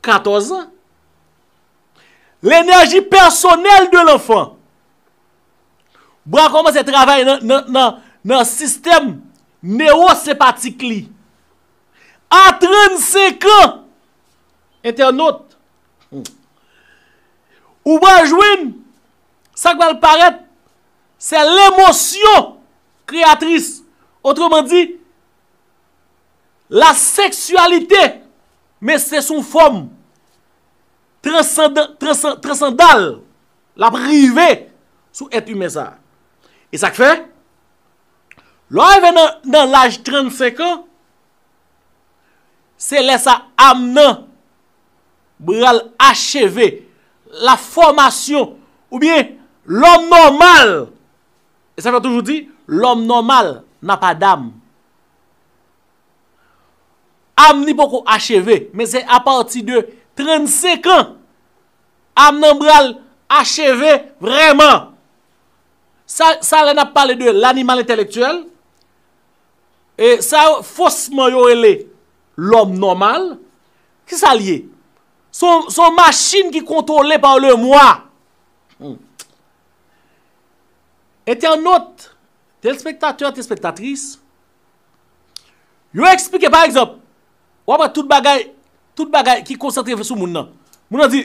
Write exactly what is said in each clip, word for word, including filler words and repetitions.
katòz an, l'énergie personnelle de l'enfant. Bra kòmanse travay nan, nan, nan, nan sistèm newosenpatik li. A trannsenk an, entènot, ou pral jwenn sa k pral parèt, c'est l'émotion créatrice. Otreman di, la sexualité, men se sou fòm transandan, transan, transandal, l ap rive sou èt imen sa a. E sa k fè, lè w rive nan, nan laj trannsenk an, se lè sa a, am nan pral acheve la fòmasyon, oubyen lòm nòmal. E sa fè toujou di, l'homme normal n'a pas d'âme. Am ni poko acheve, men se apati de trannsenk an, am nan pral acheve vrèman. Sa, sa lè n ap pale de l'animal intellectuel, e sa yo, fosman yo rele l'homme normal, ki sa l ye? Se yon, se yon machin ki kontwole pa le moi. Hmm. Entènot, telespektatè, telespektatris, yo eksplike, pa egzanp, w ap wè tout bagay, tout bagay ki konsantre sou moun nan. Moun nan di,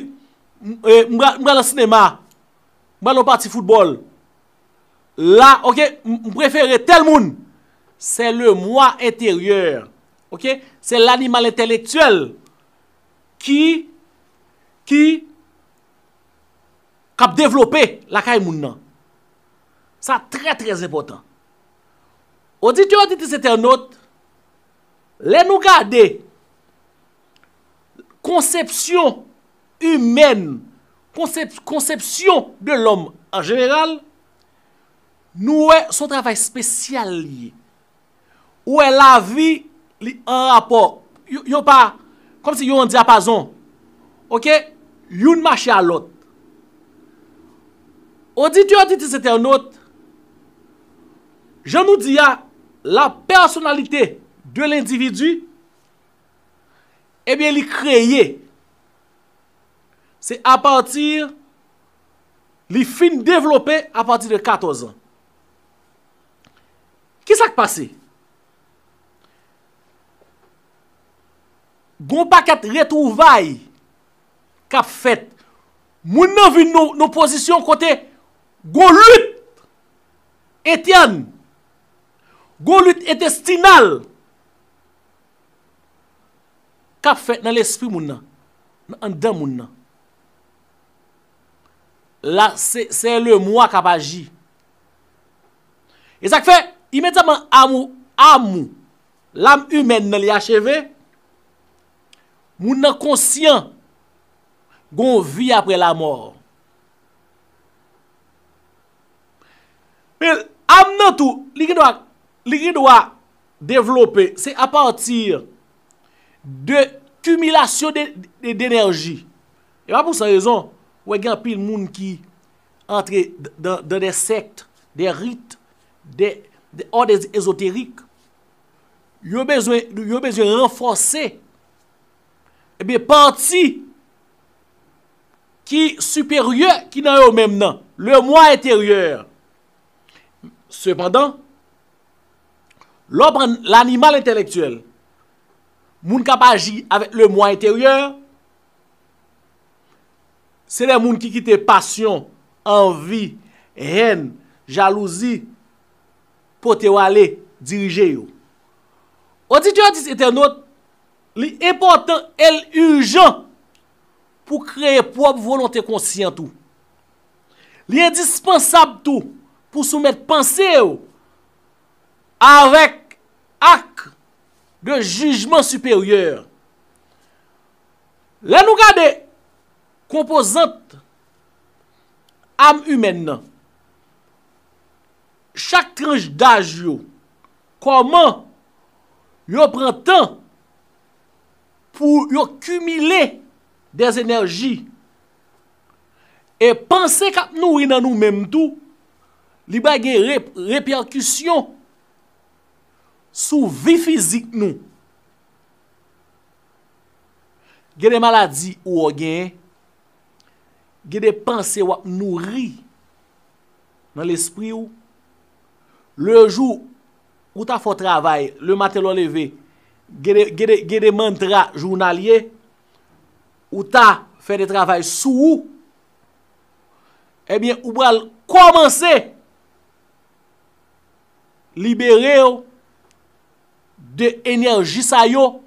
"M, e, m pral, m pral nan sinema, m pral nan yon pati foutbòl. La, oke, m, m prefere tèl moun." C'est le moi intérieur. Oke? Se l'animal intellectuel ki, ki k ap devlope lakay moun nan. Sa trè, trè enpòtan. Oditè, oditris, entènot, lè nou gade konsepsyon imèn, konsep, konsepsyon de lòm an jeneral, nou wè se yon travay espesyal li ye. Ou wè lavi li an rapò. Yo, yo pa, kòmsi yo an dyapazon. Oke? Youn mache a lòt. Oditè, oditris, entènot, jan nou di a, la personnalité de l'individu, ebyen, li kreye. Se apati, li fin devlope apati de katòz an. Ki sa k pase? Gon pakèt retwouvay k ap fèt. Moun nan vin nan, nan pozisyon kote gon lit entèn, gon lit entestinal k ap fèt nan lespri moun nan, nan anndan moun nan. La, se, se le moi k ap aji. E sa k fè, imedyatman am ou, am ou, lam imèn nan li acheve, moun nan konsyan gon vi apre lamò. Men, am nan tou, li gen dwa, li gen dwa devlope, se apati de kimilasyon de, de, denèji. E pa pou san rezon, ou wè gen anpil moun ki antre dan, dan de sèkt, de rit, de, de òd ezoterik. Yo bezwen, yo bezwen ranfòse, ebyen, pati ki siperyè ki nan yo menm nan, le moi intérieur. Sepandan, lè w pran l'animal intellectuel, moun k ap aji avèk le moi intérieur, se de moun ki kite pasyon, anvi, hèn, jalouzi pote yo ale, dirije yo. Oditè, oditris, entènot, li enpòtan e l ijan pou kreye pwòp volonte konsyan tou. Li endispansab tou pou soumèt panse w avèk ak de jijman siperyè. Lè nou gade konpozant am imèn nan, chak tranch daj yo, kòman yo pran tan pou yo kimile dèzenèji. E panse k ap nouri nan nou menm tou, li bay gen re, repèkisyon sou vi fizik nou. Gen de maladi ou w genyen, gen de panse w ap nouri nan lespri w. Le jou ou ta fè w travay, le maten lè w leve, gen de, gen de, gen de mantra jounalye, ou ta fè de travay sou ou, ebyen, ou pral kòmanse libere w de enèji sa yo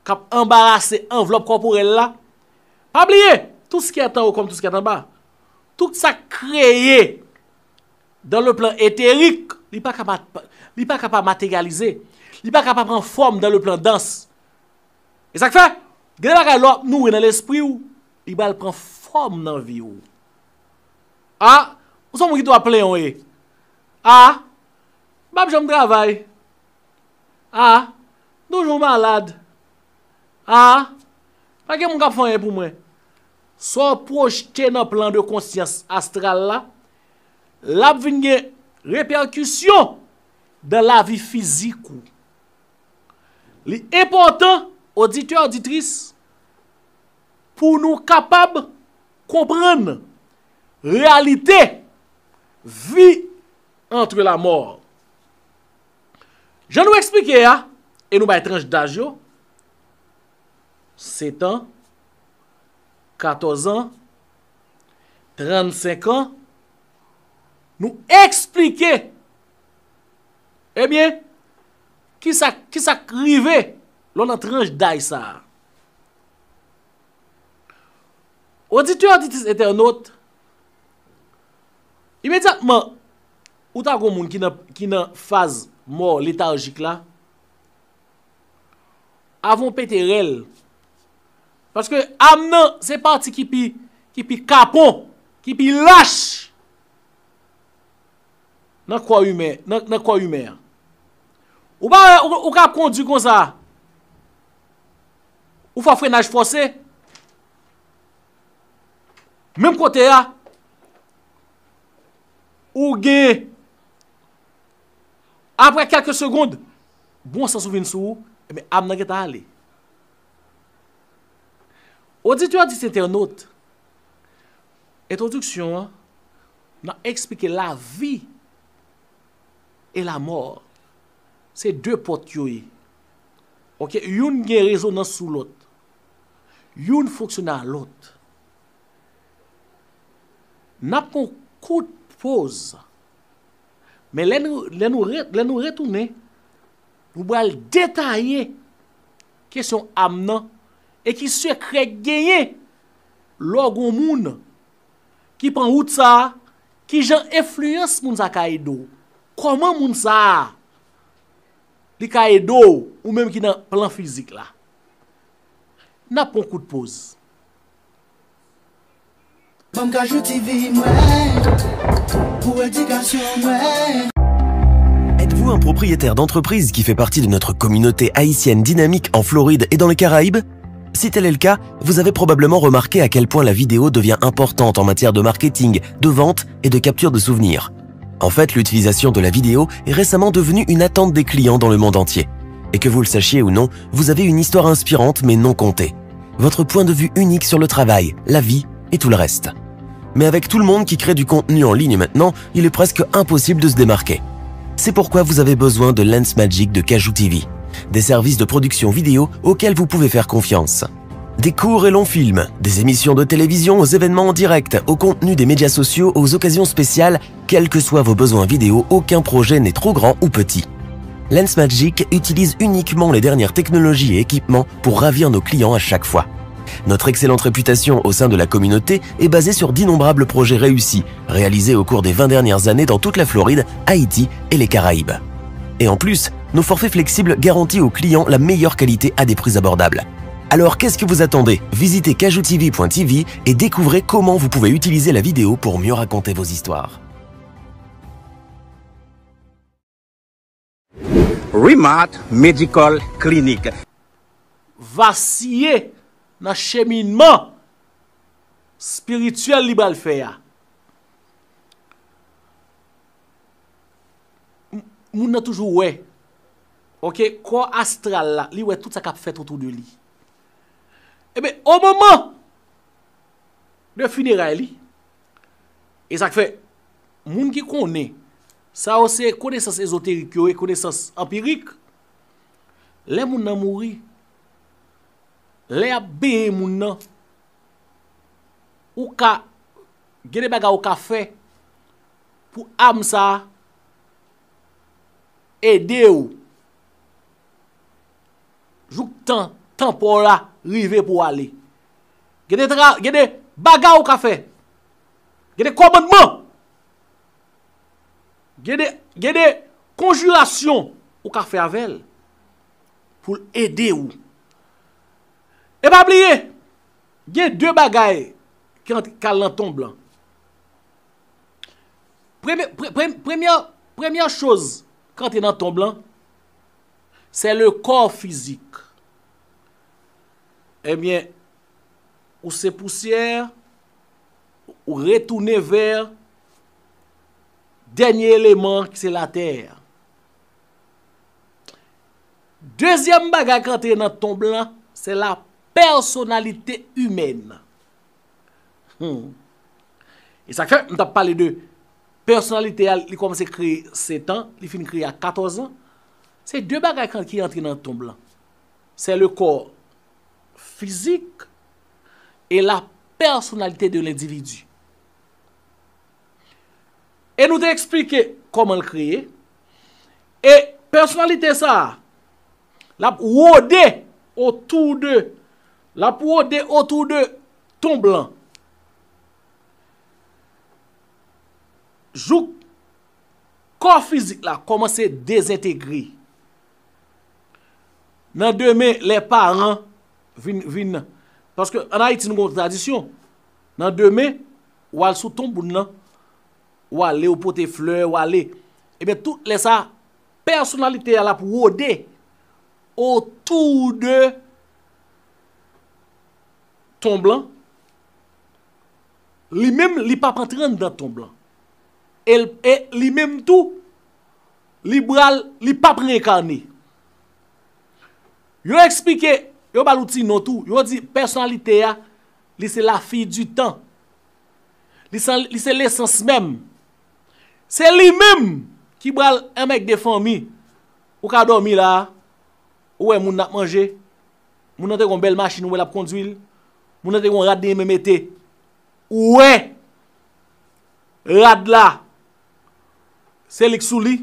k ap anbarase anvlòp kòporèl la. Pa bliye, tout ce qui est en haut comme tout ce qui est en bas. Tout sa k kreye dans le plan éthérique, li pa ka, li pa ka pa materyalize. Li pa ka pa pran fòm dans le plan dans. E sa k fè, gen de bagay lè w ap nouri nan lespri w, li pral pran fòm nan vi w. A, ou se yon moun ki tou ap plenyen w ye. A, m p ap janm travay. A, m toujou malad. A, pa gen moun k ap fè anyen pou mwen. Sa w pwojte nan plan de konsyans astral la, l ap vin gen repèkisyon dan lavi fizik ou. Li enpòtan, oditè, oditris, pou nou kapab konprann reyalite vi entre la mort. Jan nou eksplike a, e nou bay tranch daj yo, sèt an, katòz an, trannsenk an, nou eksplike, ebyen, kisa, kisa k rive lè w nan tranch daj sa a. Oditè, oditris, entènot, imedyatman, ou ta gon moun ki nan, ki nan faz mò letajik la, avan w pete rèl. Paske am nan, se pati ki pi, ki pi kapon, ki pi lach nan kò imen, nan, nan kò imen an. Ou pa wè, ou, ou ka ap kondwi konsa. Ou fè frenaj fòse. Menm kote a, ou gen, apre kèlke segonn, bon sans ou vin sou ou, ebyen, am nan gentan ale. Oditè, oditris, entènot, entwodiksyon an, n ap eksplike lavi e lamò. Se de pòt yo ye. Oke, youn gen rezonans sou lòt. Youn fonksyone a lòt. N ap pran kout poz. Men lè nou, lè nou re-, lè nou retounen, nou pral detaye kesyon am nan e ki sekrè k genyen lè w gon moun ki pran wout sa a, kijan enfliyans moun sa a ka ede w, kòman moun sa a li ka ede w, ou menm ki nan plan fizik la. N ap pran kout poz. Ban m Kajou T V mwen, pou edikasyon mwen. Êtes-vous un propriétaire d'entreprise qui fait partie de notre communauté haïtienne dynamique en Floride et dans les Caraïbes ? Si tel est le cas, vous avez probablement remarqué à quel point la vidéo devient importante en matière de marketing, de vente et de capture de souvenirs. En fait, l'utilisation de la vidéo est récemment devenue une attente des clients dans le monde entier. Et que vous le sachiez ou non, vous avez une histoire inspirante mais non contée. Votre point de vue unique sur le travail, la vie et tout le reste. Mais avec tout le monde qui crée du contenu en ligne maintenant, il est presque impossible de se démarquer. C'est pourquoi vous avez besoin de Lens Magic de Kajou T V, des services de production vidéo auxquels vous pouvez faire confiance. Des courts et longs films, des émissions de télévision aux événements en direct, au contenu des médias sociaux, aux occasions spéciales, quels que soient vos besoins vidéo, aucun projet n'est trop grand ou petit. Lens Magic utilise uniquement les dernières technologies et équipements pour ravir nos clients à chaque fois. Notre excellente réputation au sein de la communauté est basée sur d'innombrables projets réussis, réalisés au cours des vingt dernières années dans toute la Floride, Haïti et les Caraïbes. Et en plus, nos forfaits flexibles garantissent aux clients la meilleure qualité à des prix abordables. Alors, qu'est-ce que vous attendez ? Visitez kajou T V point T V et découvrez comment vous pouvez utiliser la vidéo pour mieux raconter vos histoires. Remart Medical Clinic. Vasiye nan cheminman espirityèl li pral fè a. M-, moun nan toujou wè. Oke, kò astral la, li wè tout sa k ap fèt otou de li. Ebyen, o moman de fineray li, e sa k fè, moun ki konnen, sa yo se konesans ezoterik yo ye, konesans anpirik. Lè moun nan mouri, lè y ap benyen moun nan, ou ka, gen de bagay ou ka fè pou am sa a ede w jouk tan, tan pa w la rive pou w ale. Gen de tra, gen de bagay ou ka fè. Gen de kòmandman. Gen de, gen de konjirasyon ou ka fè avè l pou l ede w. E pa bliye, gen de bagay ki ant, k al nan tonb lan. Premye, pre, pre, premyè, premyè choz k antre nan tonb lan, se le corps physique. Ebyen, ou se pousyè, ou retounen vè dènye eleman ki se latè. Dezyèm bagay k antre nan tonb lan, se la pèsonalite imèn. Hmm. E sa k fè m t ap pale de pèsonalite a, li kòmanse kreye sèt an, li fin kreye a katòz an. Se de bagay kan, ki antre nan tonb lan. C'est le corps physique et la personnalité de l'individu. E nou te eksplike kòman l kreye. E pèsonalite sa a, l ap wode otou de, l ap wode otou de tonb lan. Jouk kò fizik la kòmanse dezentegre. Nan demen, lè paran vin, vin, paske ann Ayiti, nou gen yon tradisyon. Nan demen, w al sou tonb moun nan, w ale, w pote flè, w ale. Ebyen, tout lè sa, pèsonalite a l ap wode otou de tonb lan. Li menm, li p ap antre anndan tonb lan. E l, e li menm tou, li pral, li p ap reyènkane. Yo eksplike, yo ba l yon ti non tou. Yo di pèsonalite a, li se la fille du temps. Li se, li se lesans menm. Se li menm ki pral, an mèg de fanmi. Ou ka dòmi la, ou wè moun nan ap manje, moun nan te gen yon bèl machin, ou wè l ap kondwi l, moun nan te gen yon rad li renmen mete, ou wè rad la, se li k sou li.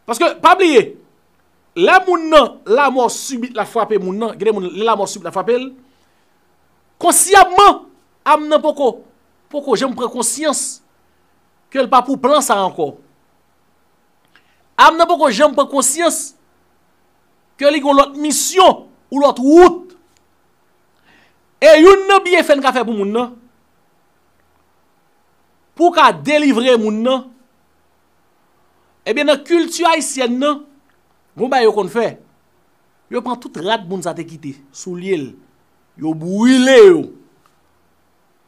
Paske, pa bliye, lè moun nan, lamò sibit la frape moun nan, gen de moun, lè lamò sibit la frape l, konsyamman, am nan poko, poko janm pran konsyans ke l pa pou plan sa ankò. Am nan poko janm pran konsyans ke li gen yon lòt misyon ou lòt wout. E youn nan byenfè n ka fè pou moun nan, pou w ka delivre moun nan, ebyen, nan kilti ayisyèn nan, gen yon bagay yo konn fè. Yo pran tout rad moun sa te kite, soulye l, yo brile yo.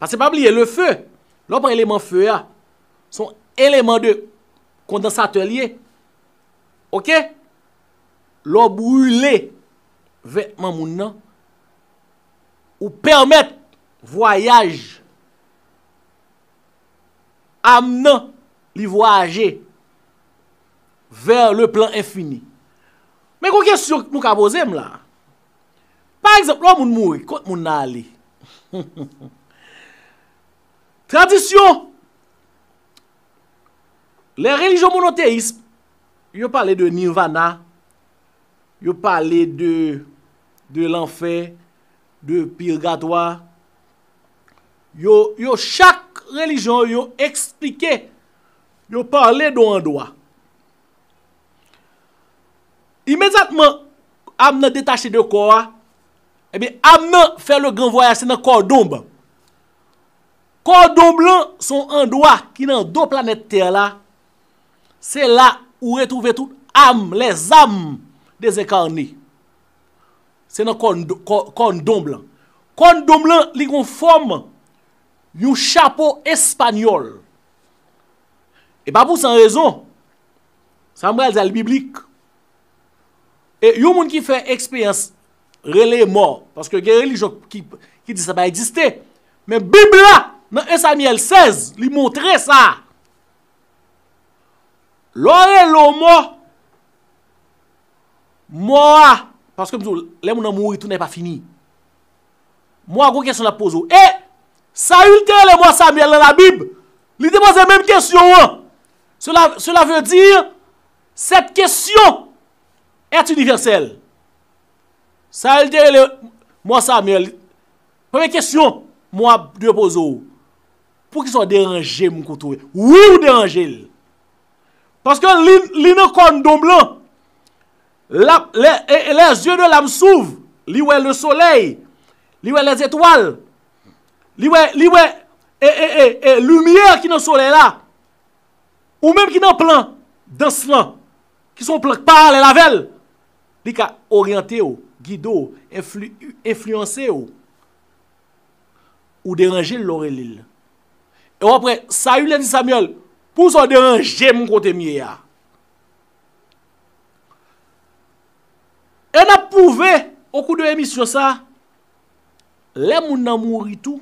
Paske pa bliye, le feu, lè w pran eleman fe a, se yon eleman de kondansatè l ye. Oke? Lè w brile vètman moun nan, ou pèmèt vwayaj am nan, li vwayaje vers le plan infini. Men gon kesyon nou ka poze m la. Pa egzanp, lè yon moun mouri, kot moun nan ale? Tradisyon, lè relijyon monoteyis, yo pale de nirvana, yo pale de, de lanfè, de pirgatwa. Yo, yo, chak relijyon, yo eksplike, yo pale de yon andwa. Imedyatman, am nan detache de kò a, ebyen, am nan fè le gran vwayaj, se nan kò donb. Kò donb lan se yon andwa ki nan do planèt tè la. Se la ou retwouve tout am, lèzam dezenkane. Se nan kòn, kò, kòn donb lan. Kòn donb lan, li gon fòm yon chapo espanyòl. E pa pou san rezon, sa m pral di a, li biblik. E yon moun ki fè eksperyans rele mò. Paske gen relijyon ki, ki di sa pa egziste. Men Bib la, nan en Samyèl sèz, li montre sa. Lè w rele yon mò, mò a, paske m di w, lè moun nan mouri, tou nèt pa fini. Mò a gon kesyon l ap poze w. E Sayil te rele mò Samyèl nan Labib, li te poze menm kesyon an. Cela, cela veut dire, cette question est universelle. Sayil te rele mò Samyèl. Premye kesyon mò a dwe poze w. Poukisa w deranje m kote w ye? Wi, ou deranje l. Paske li, li nan kòn donm lan. L ap, les, et, et les yeux de l'âme s'ouvrent. Li wè le soleil. Li wè les étoiles. Li wè, li wè, e, e, e, e, limyè ki nan solèy la. Ou menm ki nan plan dans lan, ki se yon plan k paralèl avè l, li ka oryante w, gide w, enfli-, enfliyanse w. Ou deranje l lè w rele l. E w ap wè, Sayil di Samyèl, poukisa w deranje m kote m ye a? E n ap pwouve, okou de emisyon sa, lè moun nan mouri tou,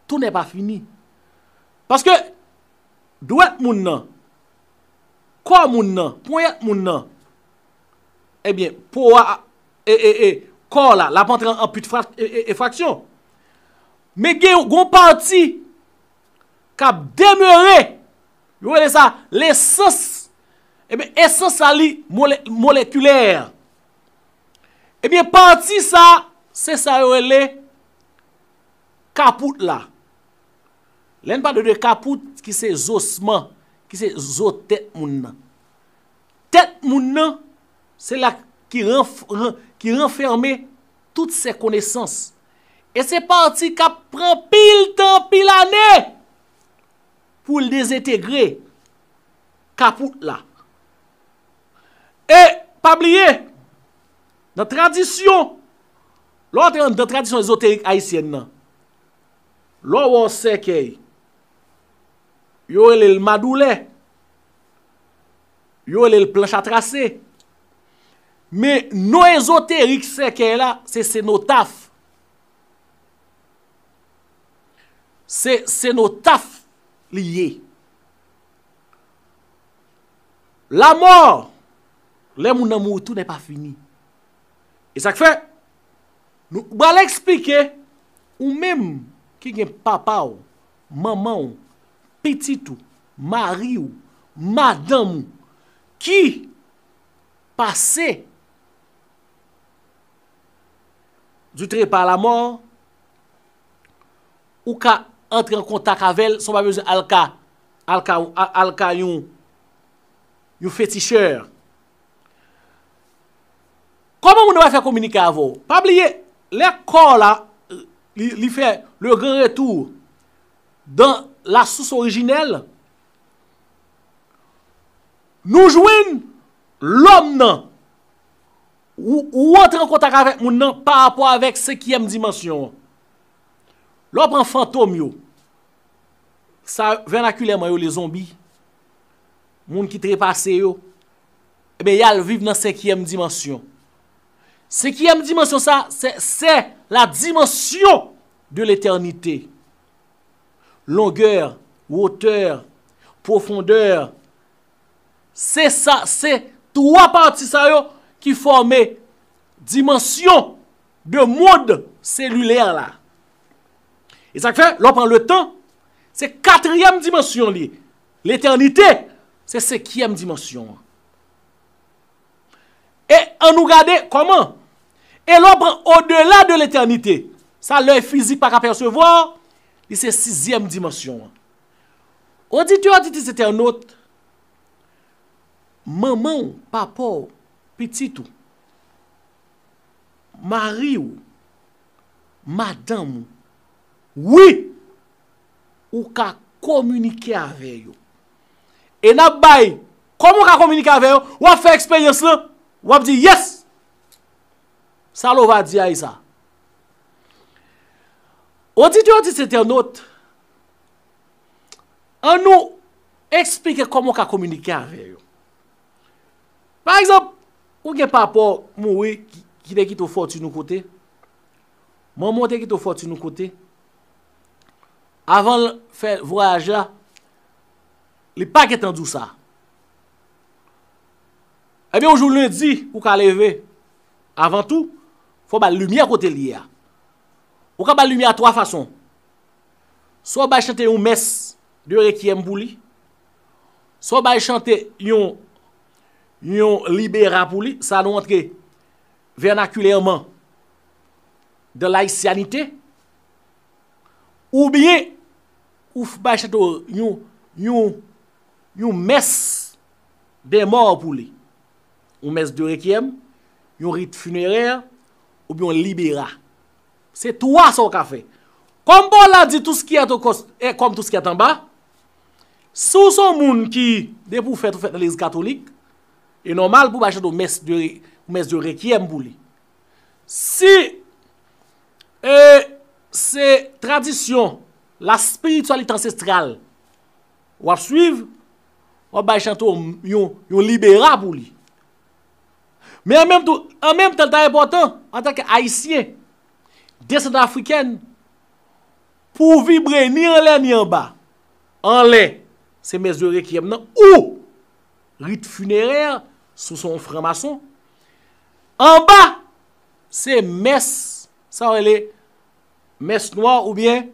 tou nèt pa fini. Paske dwèt moun nan, kò moun nan, ponyèt moun nan, ebyen, po a, e, e, e, kò la, l ap antre an pit fra-, e, e, e fraksyon. Men gen yon pati k ap demere, yo rele sa lesans. Ebyen, esans la, li mole-, molekilè. Ebyen, pati sa, se sa yo rele kapout la. Lè n pale de kapout, ki se zosman, ki se zo tèt moun nan. Tèt moun nan, se la ki ranf-, ran-, ki ranfème tout se konesans. E se pati k ap pran pil tan, pil ane pou l dezentegre kapout la. E pa bliye, nan tradisyon, lè w antre anndan tradisyon ezoterik ayisyèn nan, lè w wè yon sèkèy, yo rele l madoulè, yo rele l planch a trase. Men non ezoterik sèkèy la, se senotaf. Se senotaf li ye. Lamò, lè moun nan mouri, tou nèt pa fini. E sa k fè, nou pral eksplike, ou menm ki gen papa w, manman w, pitit ou, mari w, madanm ou, ki pase du trépas à la mort, ou ka antre an kontak avè l san w pa bezwen al ka, al ka, al, al ka yon, yon fetichè. Kòman moun nan va fè kominike avè w? Pa bliye, lè kò la, li, li fè le grand retour dans la source originelle, nou jwenn lòm nan, ou, ou antre an kontak avèk moun nan pa rapò avèk senkyèm dimansyon an. Lè w pran fantom yo, sa vènakilèman yo rele zonbi, moun ki trepase yo, ebyen, y al viv nan senkyèm dimansyon. Senkyèm dimansyon sa, c'est, c'est la dimension de l'éternité. Longè, wotè, pwofondè. Se sa, se twa pati sa yo ki fòme dimansyon de mond selilè la. E sa k fè, lè w pran le tan, se katriyèm dimansyon li. Letènite, se senkyèm dimansyon an. E ann nou gade kòman. E lè w pran odela de letènite, sa lèy fizik pa ka pèsevwa, li se sizyèm dimansyon an. Oditè, oditris, entènot, manman w, papa w, pitit ou, mari w, madanm ou, wi, ou ka kominike avè yo. E n ap bay, kòman w ka kominike avè yo? W ap fè eksperyans lan, w ap di, "Yes! Sa Lova di a e sa." Oditè, oditris, entènot, ann nou eksplike kòman w ka kominike avè yo. Pa egzanp, ou gen papa w mouri, ki, ki te kite w fòtin yon kote. Manman w te kite w fòtin yon kote. Avan l fè vwayaj la, li pa gentan di w sa. Ebyen, yon jou lendi, ou ka leve. Avan tou, fò w ba l limyè kote l ye a. Ou ka ba l limyè a twa fason. Swa w bay chante yon mès de rekyèm pou li, swa w bay chante yon, yon libera pou li, sa nou antre vènakilèman dans l'haïtianité, oubyen ou f- bay chante yon, yon, yon mès de mò pou li. Yon mès de rekyèm, yon rit finerè, oubyen yon libera. Se twa sa w ka fè. Kòm pawòl la di tout ce qui est au cos- est comme tout ce qui est en bas, si w se yon moun ki, depi w fèt, ou fèt nan legliz katolik, e nòmal pou w bay chante yon mès de, yon mès de rekyèm pou li. Si e se tradisyon, la spiritualité ancestrale w ap swiv, w ap bay chante yon, yon, yon libera pou li. Men an menm tou, an menm tan, l ta enpòtan, antanke Ayisyen, desandan afrikèn, pou w vibre ni anlè ni anba. Anlè, se mès de rekyèm nan, ou rit finerè, si w se yon franmason. Anba, se mès, sa w rele mès nwa oubyen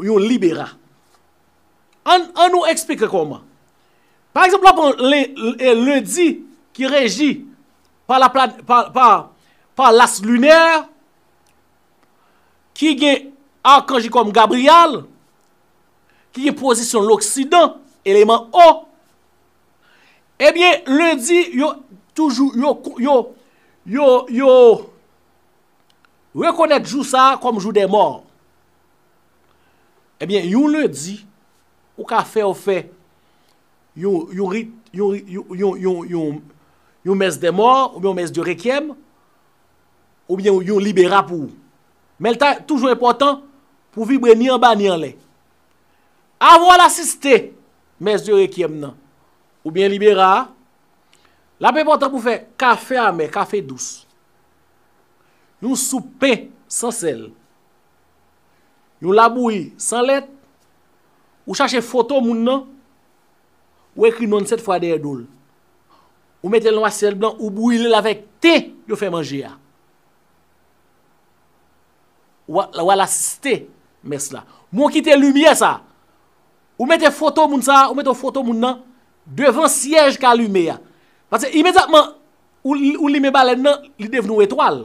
yon libera. Ann, ann nou eksplike kòman. Pa egzanp, w ap pran len- e lendi ki reji pa la plan- pa, pa, pa las linè, ki gen akanj li kòm Gabriyèl, ki gen pozisyon loksidan, eleman o, ebyen, lendi, yo toujou, yo, yo, yo, yo rekonèt jou sa a kòm jou dè mò. Ebyen, yon lendi, ou ka fè, ou fè yon, yon rit, yon, yon, yon, yon, yon, yon mès dè mò, oubyen yon mès de rekyèm, oubyen yon libera pou ou. Men l ta toujou enpòtan pou vibre ni anba ni anlè. Avan w al asiste mès de rekyèm nan, oubyen libera a, l ap enpòtan pou w fè kafe amè, kafe dous, yon soup pen san sèl, yon labouyi san lèt, ou chache foto moun nan, ou ekri non l sèt fwa dèyè do l. Ou mete l nan yon asyèt blan, ou brile l avèk ten yo fè manje a. W a, w al asiste mès la. Men w kite limyè sa. Ou mete foto moun sa, ou mete foto moun nan devan syèj k alime a. Paske imedyatman ou, ou limen balèn nan, li devni yon etwal.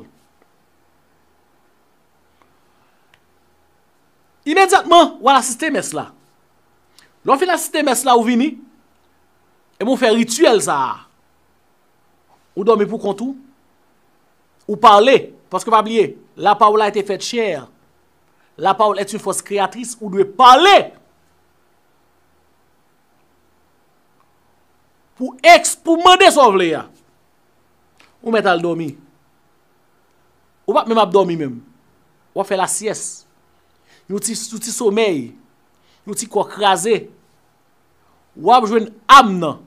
Imedyatman, w al asiste mès la. Lè w fin asiste mès la, ou vini, epi w fè rityèl sa a. Ou dòmi pou kont ou, ou pale, paske pa bliye, la parole a été faite chair. La parole est une force créatrice, ou dwe pale pou eks-, pou mande sa w vle a. Ou mèt al dòmi. Ou p ap menm ap dòmi menm. W ap fè lasyès. Yon ti, yon ti somèy. Yon ti kò kraze. W ap jwenn am nan.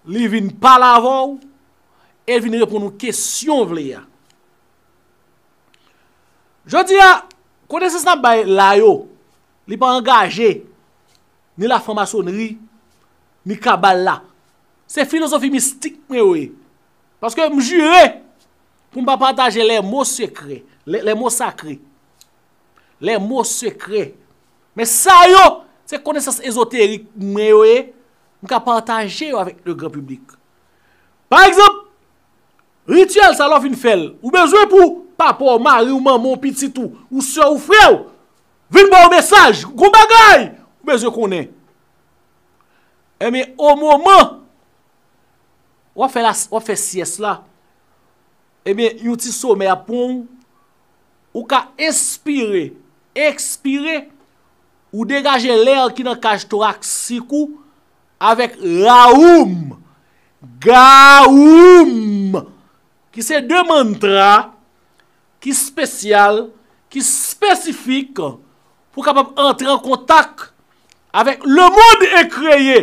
Li vin pale avè w e l vin reponn ou kesyon w vle a. Jodi a, konesans n ap bay la yo, li pa angaje ni lafranmasonri, ni kabal la. Se filozofi mistik mwen yo ye. Paske m jire pou m pa pataje les mots secrets, les, les mots sacrés. Les mots secrets. Men sa yo, se konesans ezoterik mwen yo ye, m ka pataje yo avèk le grand public. Pa egzanp, rityèl sa lè w fin fè l, ou bezwen pou papa w, mari w, manman w, pitit ou, ou sè w, ou frè w, vin ba w mesaj, gon bagay ou bezwen konnen. Ebyen, o moman w ap fè la, w ap fè syès la, ebyen, yon ti somèy ap pran w, ou ka enspire, ekspire, ou degaje lè ki nan kaj toraksik ou avèk Raoum, Gaoum, ki se de mantra ki espesyal, ki espesifik, pou w kapab antre an kontak avèk le monde écréé,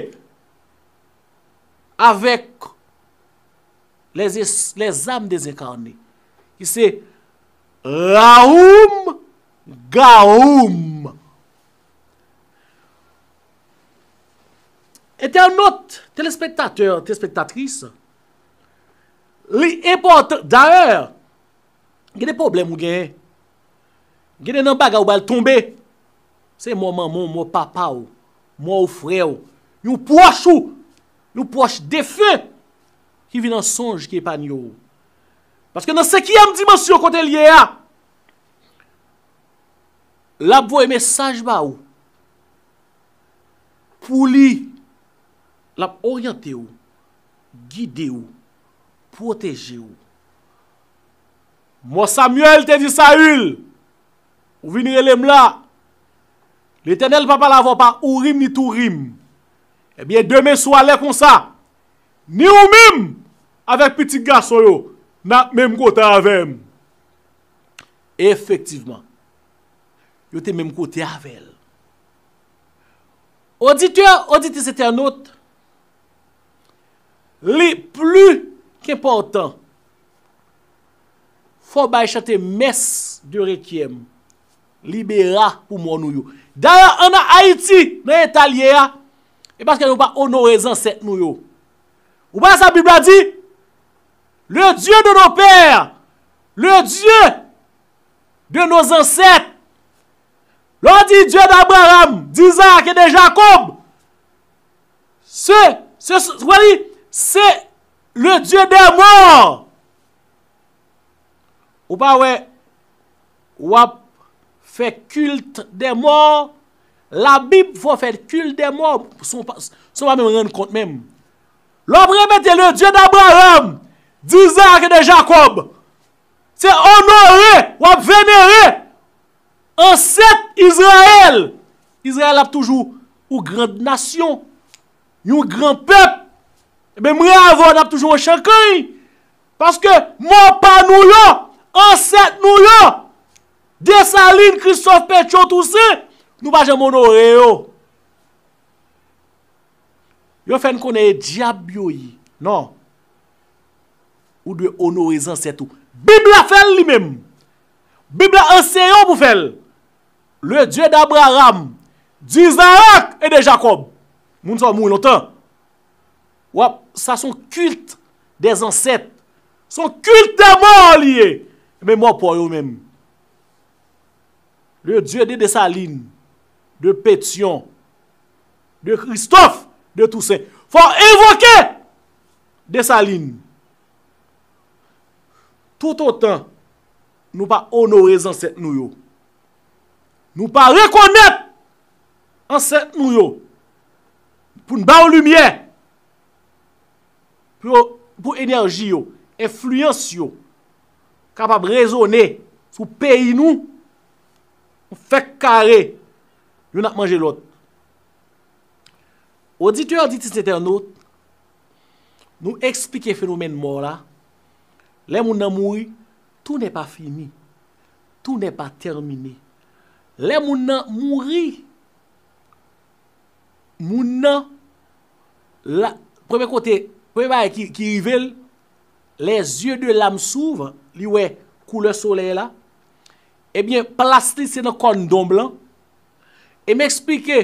avèk les es-, les âmes désincarnées, ki se Raoum Gaoum. Entènot, telespektatè, telespektatris, li enpòtan. Dayè, gen de pwoblèm ou genyen. Gen de nan bagay ou pral tonbe. Se mò manman w, mò papa w, mò w frè w, yon pwòch ou, yon pwòch defen ki vin an sonj ki epanye w. Paske nan senkyèm dimansyon kote l ye a, l ap voye mesaj ba ou. Pou li, l ap oryante w, gide w, pwoteje w. Mò Samyèl te di Sayil, ou vin rele m la. Letènèl pa pale avè w pa Ourim ni Tourim. Ebyen, demen swa lè konsa, ni ou menm avèk pitit gason yo, n ap menm kote avè m. Efektivman, yo te menm kote avè l. Oditè, oditris, entènot, li pli k enpòtan. Fò w bay chante mès de rekyèm, libera pou mò nou yo. Dayè, ann Ayiti, nan eta l ye a, e paske nou pa onore zansèt nou yo. Ou pa sa Bib la di? Le Dieu de nos pères, le Dieu de nos ancêtres. Lè w di Dieu d'Abraham, d'Isaac et de Jacob, se, se, se, se le Dieu des morts. Ou pa wè, w ap fè culte des morts. Labib fè w fè culte des morts. Se w pa, se w pa menm rann kont menm. Lè w ap repete le Dieu d'Abraham, d'Isaac et de Jacob, se onore, w ap venere ansèt Izrayèl. Izrayèl ap toujou yon gran nasyon, yon gran pèp. Ebyen, mwen avè w, n ap toujou an chankanny. Paske mò pa nou yo, ansèt nou yo, Desalin, Kristòf, Petyon, Tousen, nou pa janm onore yo. Yo fè n konnen e dyab yo ye. Non. Ou dwe onore zansèt ou. Bib la fè l li menm. Bib la anseye w pou fè l. Le Dieu d'Abraham, d'Isaac et de Jacob. Moun sa yo mouri lontan. W ap, sa se yon culte des ancêtres. Se yon culte des morts li ye. Men mò pa w yo menm. Le Dieu de Dessalines, de Pétion, de Christophe, de Toussaint. Fò w envoke Desalin. Toutotan nou pa onore zansèt nou yo, nou pa rekonèt ansèt nou yo, pou n ba yo limyè, pou yo, pou enèji yo, enfliyans yo, kapab rezone sou peyi nou, nou fèk kare, youn ap manje lòt. Oditè, oditris, entènot, nou eksplike fenomèn mò la. Lè moun nan mouri, tout n'est pas fini, tout n'est pas terminé. Lè moun nan mouri, moun nan, la, premye kote, premye bagay ki, ki rive l, les yeux de l'âme s'ouvrent, li wè koulè solèy la. Ebyen, plas li se nan kòn donm lan. E m eksplike,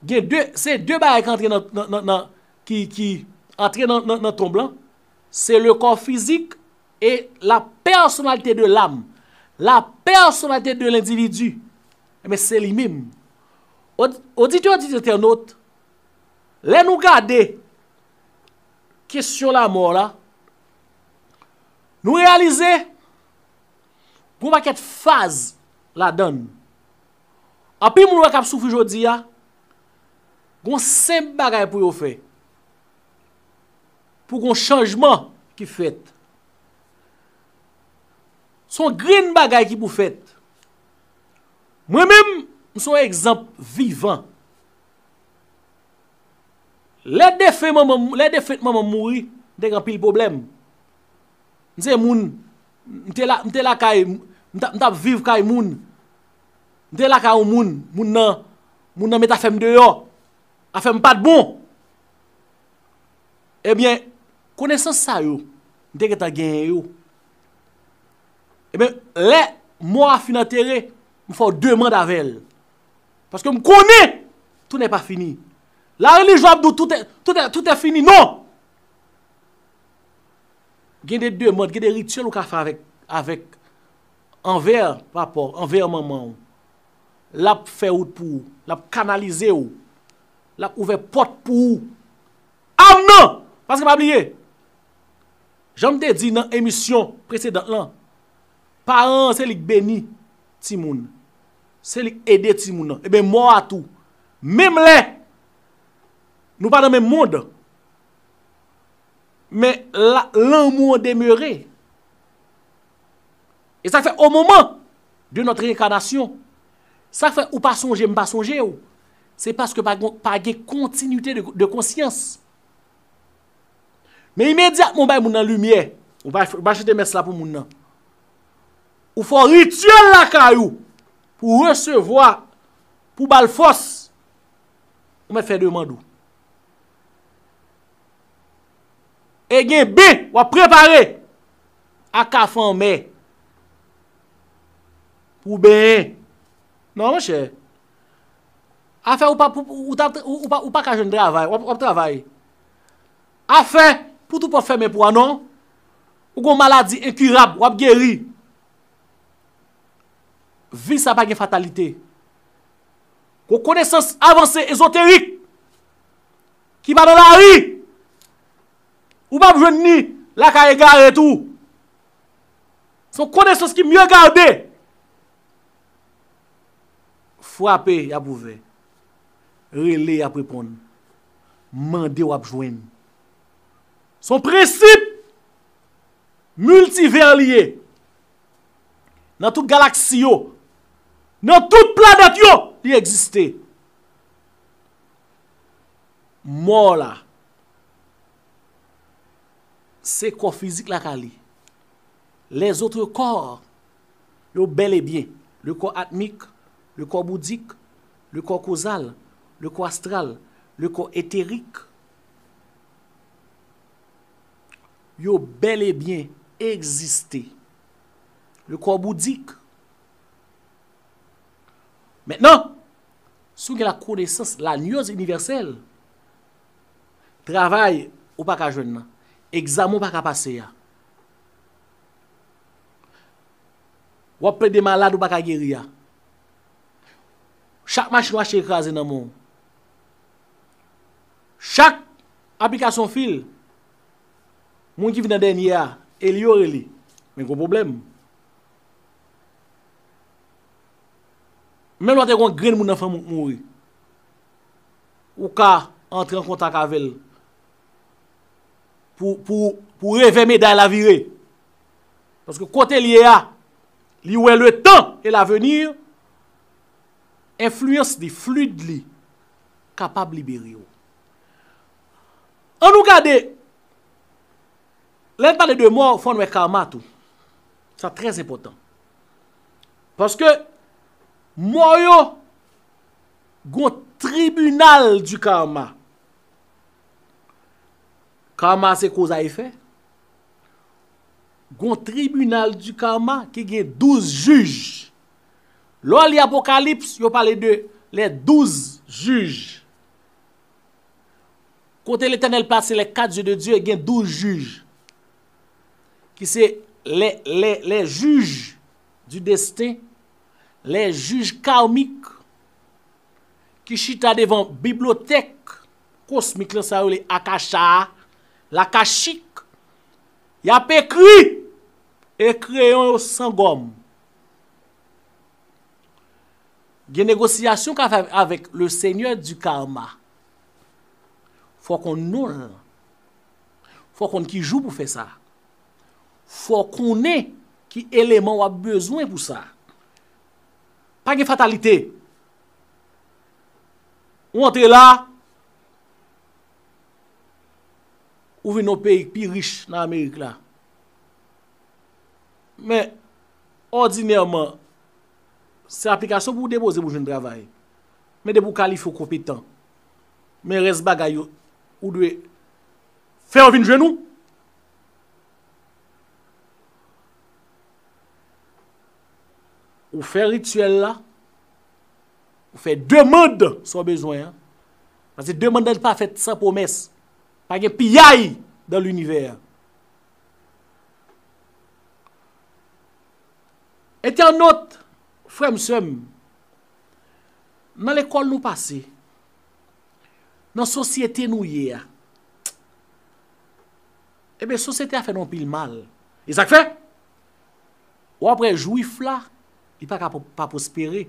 gen de, se de bagay ki antre nan, nan, nan, nan, ki, ki antre nan, nan, nan tonm lan. Se le corps physique et la personnalité de l'âme. La personnalité de l'individu. Ebyen, se li menm. Od-, oditè, oditris, entènot, lè nou gade kesyon lamò la, nou reyalize gon pakèt faz ladan l. Anpil moun wè k ap soufri jodi a, gon senp bagay pou yo fè. Pou gon chanjman ki fèt. Se yon grenn bagay ki pou fèt. Mwen menm, m se yon egzanp vivan. Lè defen manman m, lè defen manman m mouri, m te gen anpil pwoblèm. M se moun, m te la, m te lakay, m t ap, m t ap viv kay moun. M te lakay yon moun, moun nan, moun nan met afè m deyò. Afè m pa t bon. Ebyen, konesans sa yo, m te gentan genyen yo. Ebyen, lè mò a fin antere, m fè w demann avè l. Paske m konnen, tout n'est pas fini. La religion ap di w tout est, tout est, tout est fini. Non! Gen de demann, gen de rityèl ou ka fè avèk, avèk, anvè papa w, anvè manman w. L ap fè wout pou ou, l ap kanalize w, l ap ouvè pòt pou ou. Amn! Paske pa bliye, jan m te di nan emisyon presedan lan, paran an se li k beni timoun, se li k ede timoun nan. Ebyen, mò a tou, menm lè nou pa nan menm mond, men la, lanmou an demere. E sa k fè, au moment de notre réincarnation, sa k fè ou pa sonje m, m pa sonje w, se paske pa gen, pa gen kontinite de, de konsyans. Men imedyatman w bay moun nan limyè, ou pa, ou pa chante mès la pou moun nan. Ou fè w rityèl lakay ou pou resevwa, pou ba l fòs, ou mèt fè demann ou. E gen ben w ap prepare a ka fè anmè pou benyen. Non, monchè. Afè ou pa, ou, ou, ou, ta- ou, ou pa, ou pa ka jwenn travay, w ap, w ap travay. Afè pou tout pòt fèmen pou a non. Ou gon maladi enkirab, w ap geri. Vi sa pa gen fatalite. Gon konesans avanse ezoterik ki pa nan lari. Ou p ap jwenn ni lakay egare tou. Se yon konesans ki mye gade. Frape, y ap ouvè. Rele, y ap reponn. Mande, w ap jwenn. Se yon prensip miltivè li ye. Nan tout galaksi yo, nan tout planèt yo, li egziste. Mò la, se kò fizik la ka li. Les autres corps, yo bel et bien, le corps atmique, le corps bouddhique, le corps causal, le corps astral, le corps éthérique, yo bel et bien egziste. Le corps bouddhique. Mentnan, si w gen la connaissance, la gnose universelle, travay ou pa ka jwenn nan, egzamen ou pa ka pase a, w ap plede malad ou pa ka geri a, chak machin w achte kraze nan men w, chak aplikasyon fil, moun ki vin an dènye a, e li yo rele. Men gwo pwoblèm. Menm lè w te gen yon grenn moun nan fanmi w k mouri, ou ka antre an kontak avè l pou, pou, pou revè meday la vire. Paske kote l ye a, li wè le tan e lavenir, enfliyans li, flid li, kapab libere w. Ann nou gade, lè n pale de mò, fò n wè karma tou. Sa trè enpòtan. Paske mò yo gon tribinal di karma. Karma se koz a efè. Gon tribinal di karma ki gen douz jij. Lè w li Apokalips, yo pale de les douze juges. Kote Letènèl plase les quatre yeux de Dieu, gen douz jij. Ki se les, les, les juges du destin, les juges karmiques, ki chita devan bibliyotèk kosmik lan, sa yo rele Akasha a, lakachik. Y ap ekri e kreyon yo san gòm. Gen negosyasyon w ka fè avèk le Seigneur du karma. Fò w konn non l. Fò w konn ki jou pou fè sa. Fò w konnen ki eleman w ap bezwen pou sa. Pa gen fatalite. Ou antre la, ou vin yon peyi k pi rich nan Amerik la. Men, òdinèman, se aplikasyon pou w depoze pou w jwenn travay. Men depi w kalifye, w konpetan. Men rès bagay yo, ou dwe fè yo vin jwenn ou. Ou fè rityèl la, ou fè demann sa w bezwen an. Paske demann nan pa fèt san pwomès. Pa gen piyay dans l'univers. Entènot, frè m, sè m, nan lekòl nou pase, nan sosyete nou ye a, ebyen, sosyete a fè nou anpil mal. E sa k fè? W ap wè jwif la, li pa ka pa pwospere.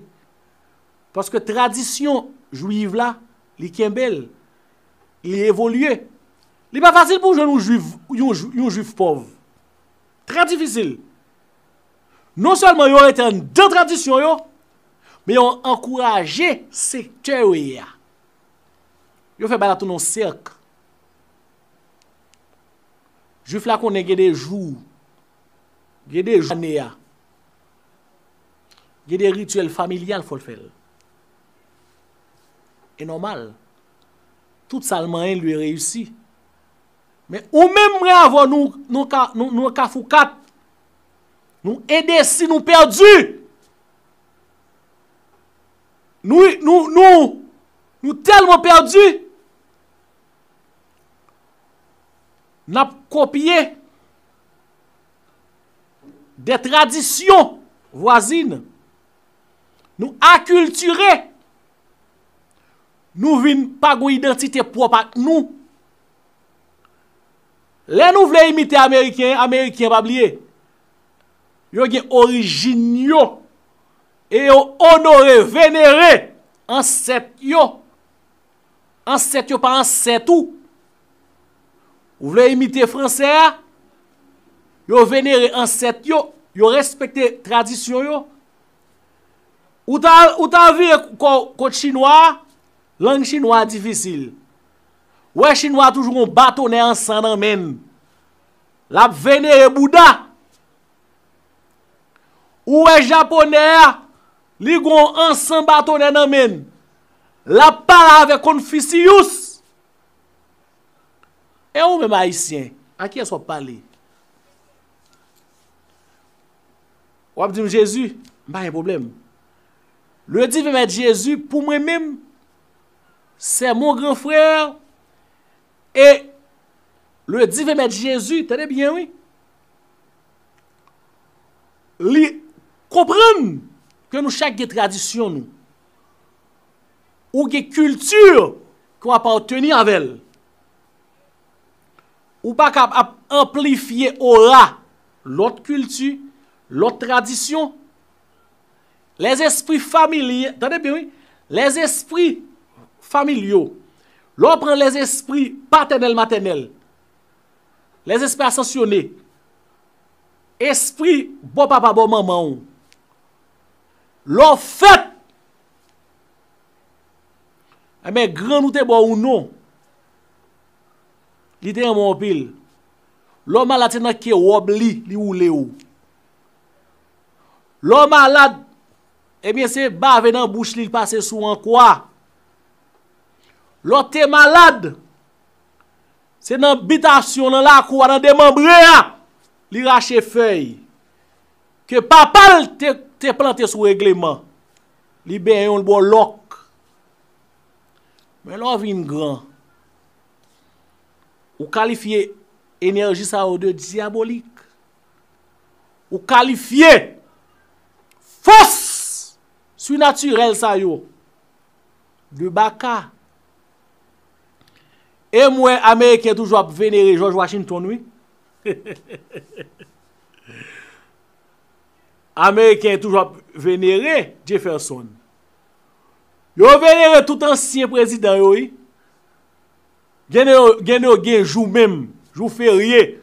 Paske tradisyon jwif la, li kenbe l, li evolye. Li pa fasil pou w jwenn yon jwif, yon, jwi- yon jwif pòv. Trè difisil. Non sèlman yo rete anndan tradisyon yo, men yo ankouraje sektè yo ye a. Yo fè bagay la tounen yon sèk. Jwif la konnen gen de jou, gen de jou ane a, gen de rityèl familyal fò l fè l. E nòmal. Tout sa l manyen, l dwe reyisi. Men ou menm, mwen avè w, nou, nou ka, nou, nou kafou kat. Nou endesi, nou pèdi. Nou, nou, nou, nou tèlman pèdi. N ap kopye de tradisyon vwazin. Nou akiltire. Nou vin pa gon idantite pwòp ak nou. Lè nou vle imite Ameriken, Ameriken pa bliye. Yo gen orijin yo. E yo onore, venere ansèt yo. Ansèt yo pa ansèt ou. Ou vle imite Franse a? Yo venere ansèt yo. Yo respekte tradisyon yo. Ou ta, ou ta vire kò w kot Chinwa a, lang Chinwa a difisil. Ou wè Chinwa a toujou gon batonè an san nan men l. L ap venere Bouda. Ou wè Japonè a, li gon an san batonè nan men l. L ap pale avèk Konfisiyis. E ou menm Ayisyen, a kiyès w ap pale? W ap di m Jezi, m pa gen pwoblèm. Le divin Maître Jésus, pou mwen menm, c'est mon grand frère. E le divin Maître Jésus, tande byen wi, li konprann ke nou chak gen tradisyon nou. Ou gen kilti ke w apateni avè l. Ou pa kab ap anplifye ora lòt kilti, lòt tradisyon. Lèzespri familye, tande byen wi, lèzespri familyo. Lè w pran lèzespri patènèl, matènèl, lèzespri asansyone, espri bò papa, bò manman w. Lè w fèt, enben, grann ou te ba w yon non. Li te renmen w anpil. Lè w malad, se nan ke wòb li, li woule w. Lè w malad, ebyen, se bave nan bouch li, li pase sou ankwa. Lè w te malad, se nan bitasyon, nan lakou a, nan demanbre a, li rache fèy ke papa l te, te plante sou regleman. Li benyen w, l ba w lòk. Men lè w vin gran, ou kalifye enèji sa yo de dyabolik. Ou kalifye fòs sinatirèl sa yo de baka. E m wè Ameriken toujou ap venere George Washington, wi. Ameriken toujou ap venere Jefferson. Yo venere tout ansyen prezidan yo, wi. Gen de yo, gen de yo gen jou menm, jou ferye,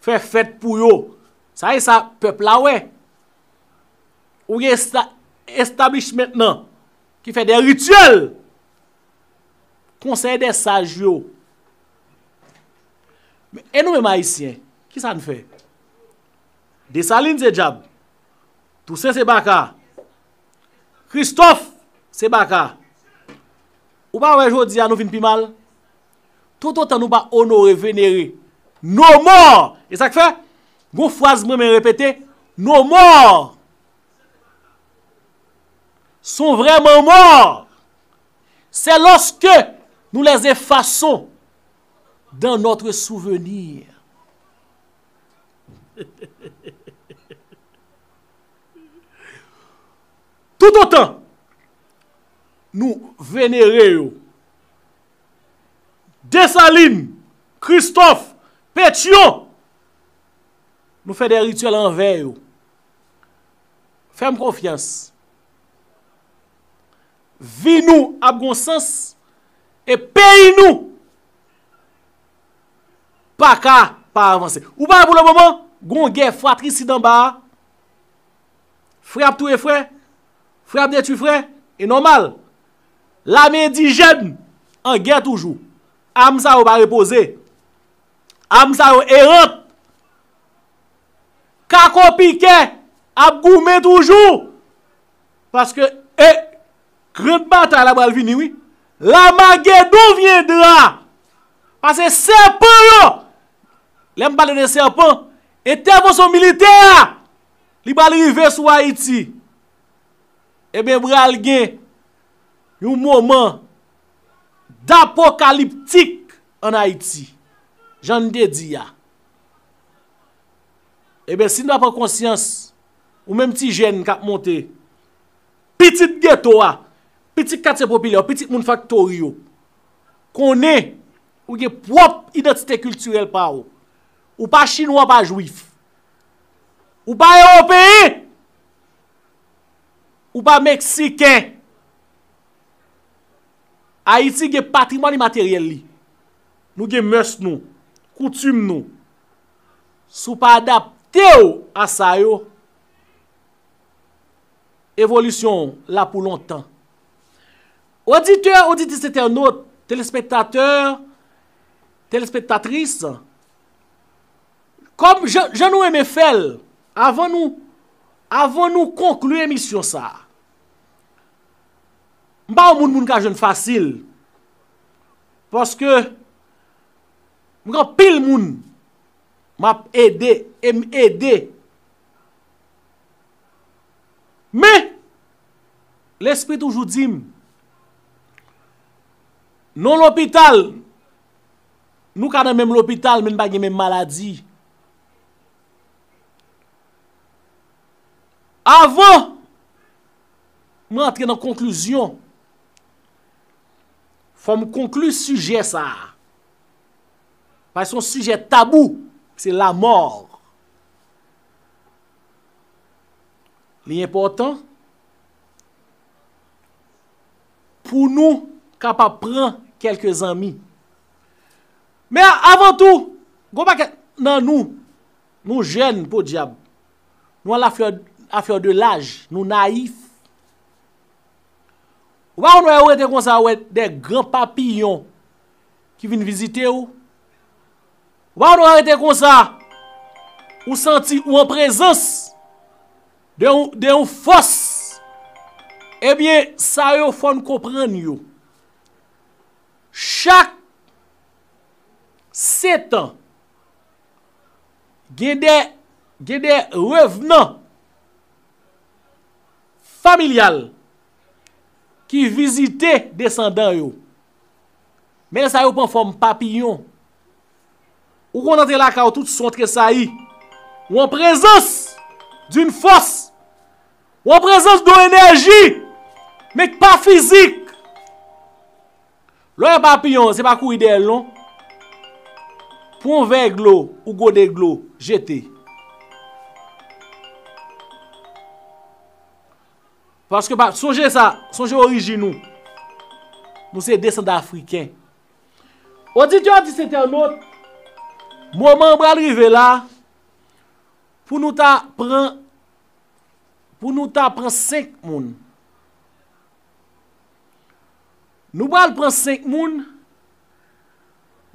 fè fèt pou yo. Sa e sa pèp la wè. Ou gen esta-, establishment nan ki fè de rityèl. Konsèy dè saj yo. Men, e nou menm Ayisyen, kisa n fè? Desalin se dyab. Tousen se baka. Kristòf se baka. Ou pa wè jodi a nou vin pi mal? Toutotan nou pa onore, venere nos morts. E sa k fè, gon fraz mwen renmen repete, nos morts. sont vraiment morts, c'est lorsque nous les effaçons dans notre souvenir. Tout autant nou venere yo, Desalin, Kristòf, Petyon, nou fè de rityèl anvè yo. Fè m konfyans. Vi nou ap gon sans e peyi nou pa ka pa avanse. Ou pa wè pou le moman, gon gè fratrisida anba a. Frè ap touye frè, frè ap detwi frè, e nòmal. Lame endijèn an gè toujou. Am sa yo pa repoze. Am sa yo erant. Kako pikè ap goumen toujou. Paske, e, gran batay la pral vini, wi. L'Armagedon viendra. Paske sèpan yo, lè m pale de sèpan, entèvansyon militè a, li pral rive sou Ayiti. Ebyen, pral gen yon moman dapokaliptik ann Ayiti, jan n te di a. Ebyen, si n pa pran konsyans, ou menm ti jèn k ap monte, pitit geto a, pitit katye popilè yo, pitit moun faktori yo, konnen ou gen pwòp idantite kiltirèl pa w. Ou pa chinwa, pa jwif. Ou pa ewopeyen. Ou pa meksiken. Ayiti gen patrimwàn imateryèl li. Nou gen mès nou, koutim nou. Si w pa adapte w a sa yo, evolisyon w la pou lontan. Oditè, oditris, entènot, telespektatè, telespektatris, kòm jan, jan nou renmen fè l, avan nou, avan nou konkli emisyon sa a, m pa yon moun moun ka jwenn fasil. Paske m gen anpil moun m ap ede e m ede. Men, Lespri toujou di m, non lopital, nou ka nan menm lopital, men n pa gen menm maladi. Avan mwen antre nan konklizyon, fò m konkli sijè sa a. Paske se yon sijè tabou, se lamò. Li enpòtan pou nou kapab pran kèlke zanmi. Men avan tou, gon pakèt nan nou, nou jèn, podyab. Nou a la fleur, à fleur de l'âge, nou nayif. Ou pa konn wè ou rete konsa, ou wè de gran papiyon ki vin vizite w. Ou pa konn wè ou rete konsa, ou santi ou an prezans de yon, de yon fòs. Ebyen, sa yo fò n konprann yo. Chak setan, gen de, gen de revenan familyal ki vizite desandan yo. Men sa yo pran fòm papiyon. Ou konn antre lakay ou tout son tresayi. Ou an prezans d'une force. Ou an prezans d'une énergie. Men k pa fizik. Lè w wè papiyon, se pa kouri dèyè l non. Pran yon vè dlo ou gode dlo, jete. Paske pa, sonje sa, sonje orijin nou. Nou se desandan afriken. Oditè, oditris, entènot, moman an pral rive la pou nou ta pran, pou nou ta pran senk moun. Nou pral pran senk moun,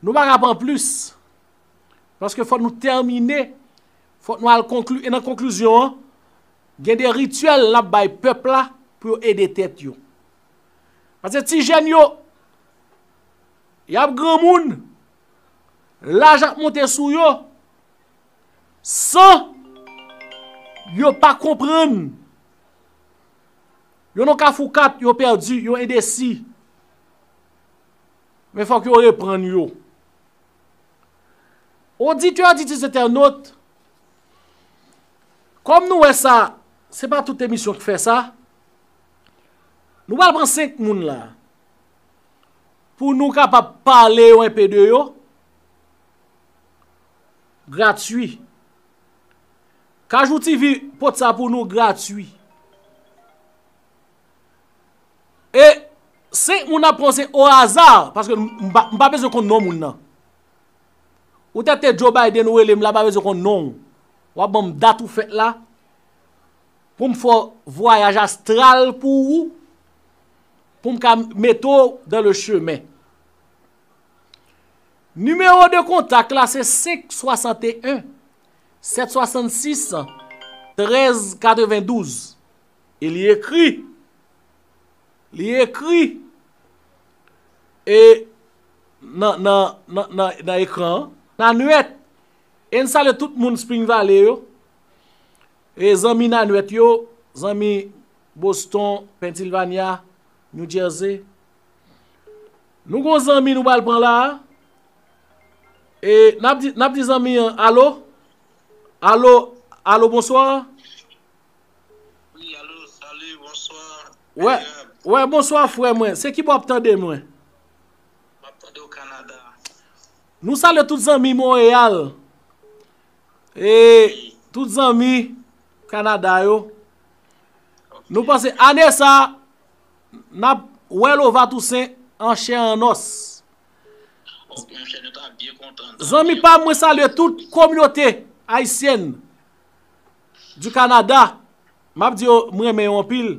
nou pa ka pran plis. Paske fòk nou tèmine, fòk nou al konkli, e nan konklizyon an, gen de rityèl n ap bay pèp la pou yo ede tèt yo. Paske ti jèn yo, y ap granmoun, laj ap monte sou yo, san yo pa konprann Yo nan kafou kat, yo pèdi, yo endesi. Men fòk yo reprann yo. Oditè, oditris, entènot, kòm nou wè sa, se pa tout emisyon ki fè sa, nou pral pran senk moun la pou nou kapab pale yo enpe de yo gratui. Kajou T V pot sa pou nou gratui. E senk moun ap pran se o aza, paske m, m pa, m pa bezwen konn non moun nan. Ou tèt te Joe Biden ou rele m la, m pa bezwen konn non w. W ap ban m dat ou fèt la, pou m fè w vwayaj astral pou ou, pou m ka mete w dans le chemin. Nimewo de kontak la se senk swasanteyen, sèt swasannsis, trèz katrevendouz. E li ekri, li ekri, e nan, nan, nan, nan, nan ekran an, Nanwèt. E n salye tout moun Spring Valley yo. E zanmi Nanwèt yo, zanmi Boston, Pennsylvania, New Jersey. Nou gon zanmi nou pral pran la. E n ap di, n ap di zanmi an, alo? Alo, alo, bonswa. Wi, alo, salut, bonsoir. Wè, wè, bonswa frè mwen. Se ki bò w ap tande mwen? M ap tande w Kanada. Nou salye tout zanmi Monreyal. E tout zanmi Kanada yo. Nou panse ane sa, n ap wè Lova Toussaint an chè an nòs. Monchè, nou ta byen kontan. Zanmi pa m, mwen salye tout kominote ayisyèn du Canada. M ap di yo, m renmen yo anpil.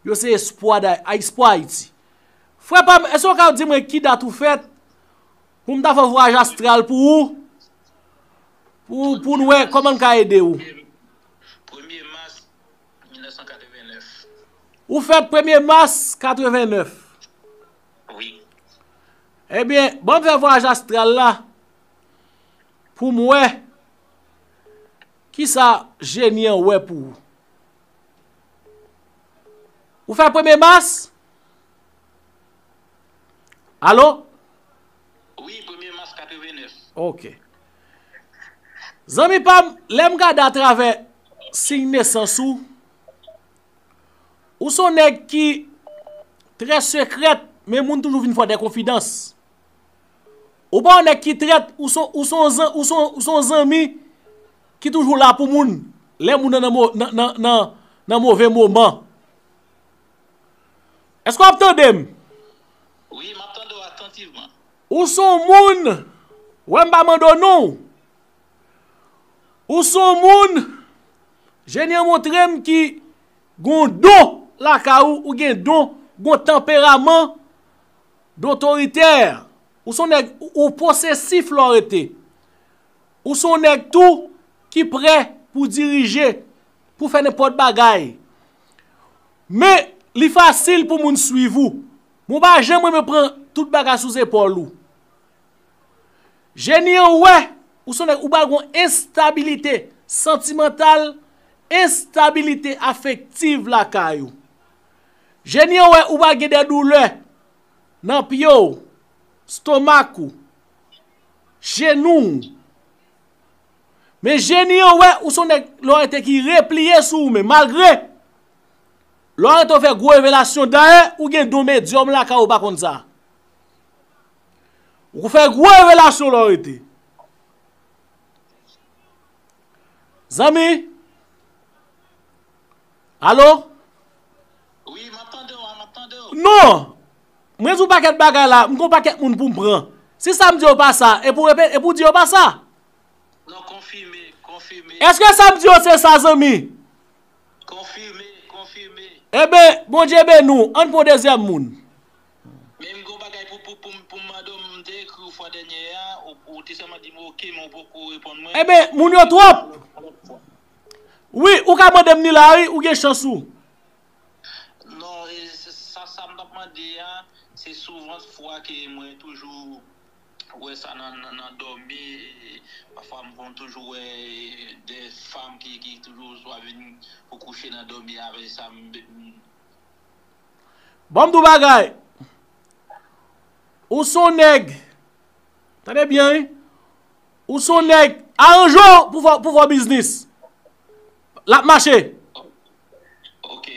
Yo se espwa, espwa Ayiti. Frè pa m, èske w ka di mwen ki dat ou fèt? Pou m ta fè vwayaj astral pou ou. Pou, pou n wè kòman n ka ede ou. Premye mas mil nèf san katrevennnèf. Ou fèt premye mas katrevennèf. Wi. Ebyen, ban m fè vwayaj astral la pou m wè kisa jeni an wè pou ou. Ou fèt premye mas? Alo? Wi, premye mas katrevennèf. Ok. Zanmi pa m, lè m gade atravè siy nesans ou, ou se yon nèg ki trè sekrè, men moun toujou vin fè w dè konfidans. Ou pa yon nèg ki trèt, ou se yon, ou se yon zan-, ou se yon, ou se yon zanmi ki toujou la pou moun, lè moun nan, nan, mo- nan, nan, nan, nan move moman. Èske w ap tande m? Wi, m ap tande w atantivman. Ou se yon moun, wè m pa mande w non. Ou se yon moun, jeni an montre m ki gon don lakay ou, ou gen don, gon tanperaman dotoritè. Ou se yon nèg, ou, ou posesif lè w rete. Ou se yon nèg tou ki prè pou dirije, pou fè nenpòt bagay. Men, li fasil pou moun swiv ou. Men w pa janm renmen pran tout bagay sou zepòl ou. Jeni an wè, ou se yon nèg, ou pral gen yon enstabilite santimantal, enstabilite afektiv lakay ou. Jeni an wè, ou pral gen de doulè nan pye w, stomak ou, jenou w. Men jeni an wè, ou se yon nèg, lè w rete ki repliye sou ou menm, malgre lè w rete w fè gwo revelasyon, dayè, ou gen don medyòm lakay ou, ou pa konn sa. Ou fè gwo revelasyon lè w rete. Zanmi? Alo? Wi, m ap tande w, m ap tande w. Non! Mwen di w pakèt bagay la, m gon pakèt moun pou m pran. Si sa m di yo pa sa, e pou repete, e pou di yo pa sa? Non, konfime, konfime. Èske sa m di yo se sa, zanmi? Konfime, konfime. Eben, Bondye beni w, ann pran dezyèm moun. Men m gon bagay pou, pou, pou, pou m mande w, m te ekri w fwa dènye a, ou, ou te sèlman di m oke, men ou poko reponn mwen. Eben, moun yo twòp. Wi, ou ka mande m ni la, wi, ou gen chans ou. Non, e, se, sa, sa m t ap mande a, se souvant fwa ke mwen toujou wè sa nan, nan, nan dòmi, e, pafwa m konn toujou wè, e, de fanm ki, ki toujou swa vin pou kouche nan dòmi avè sa, m, m, Bon, m di w bagay. Ou se yon nèg. Tande byen, wi. Ou se yon nèg. Aranje w pou fè, pou fè biznis. L ap mache. Ok.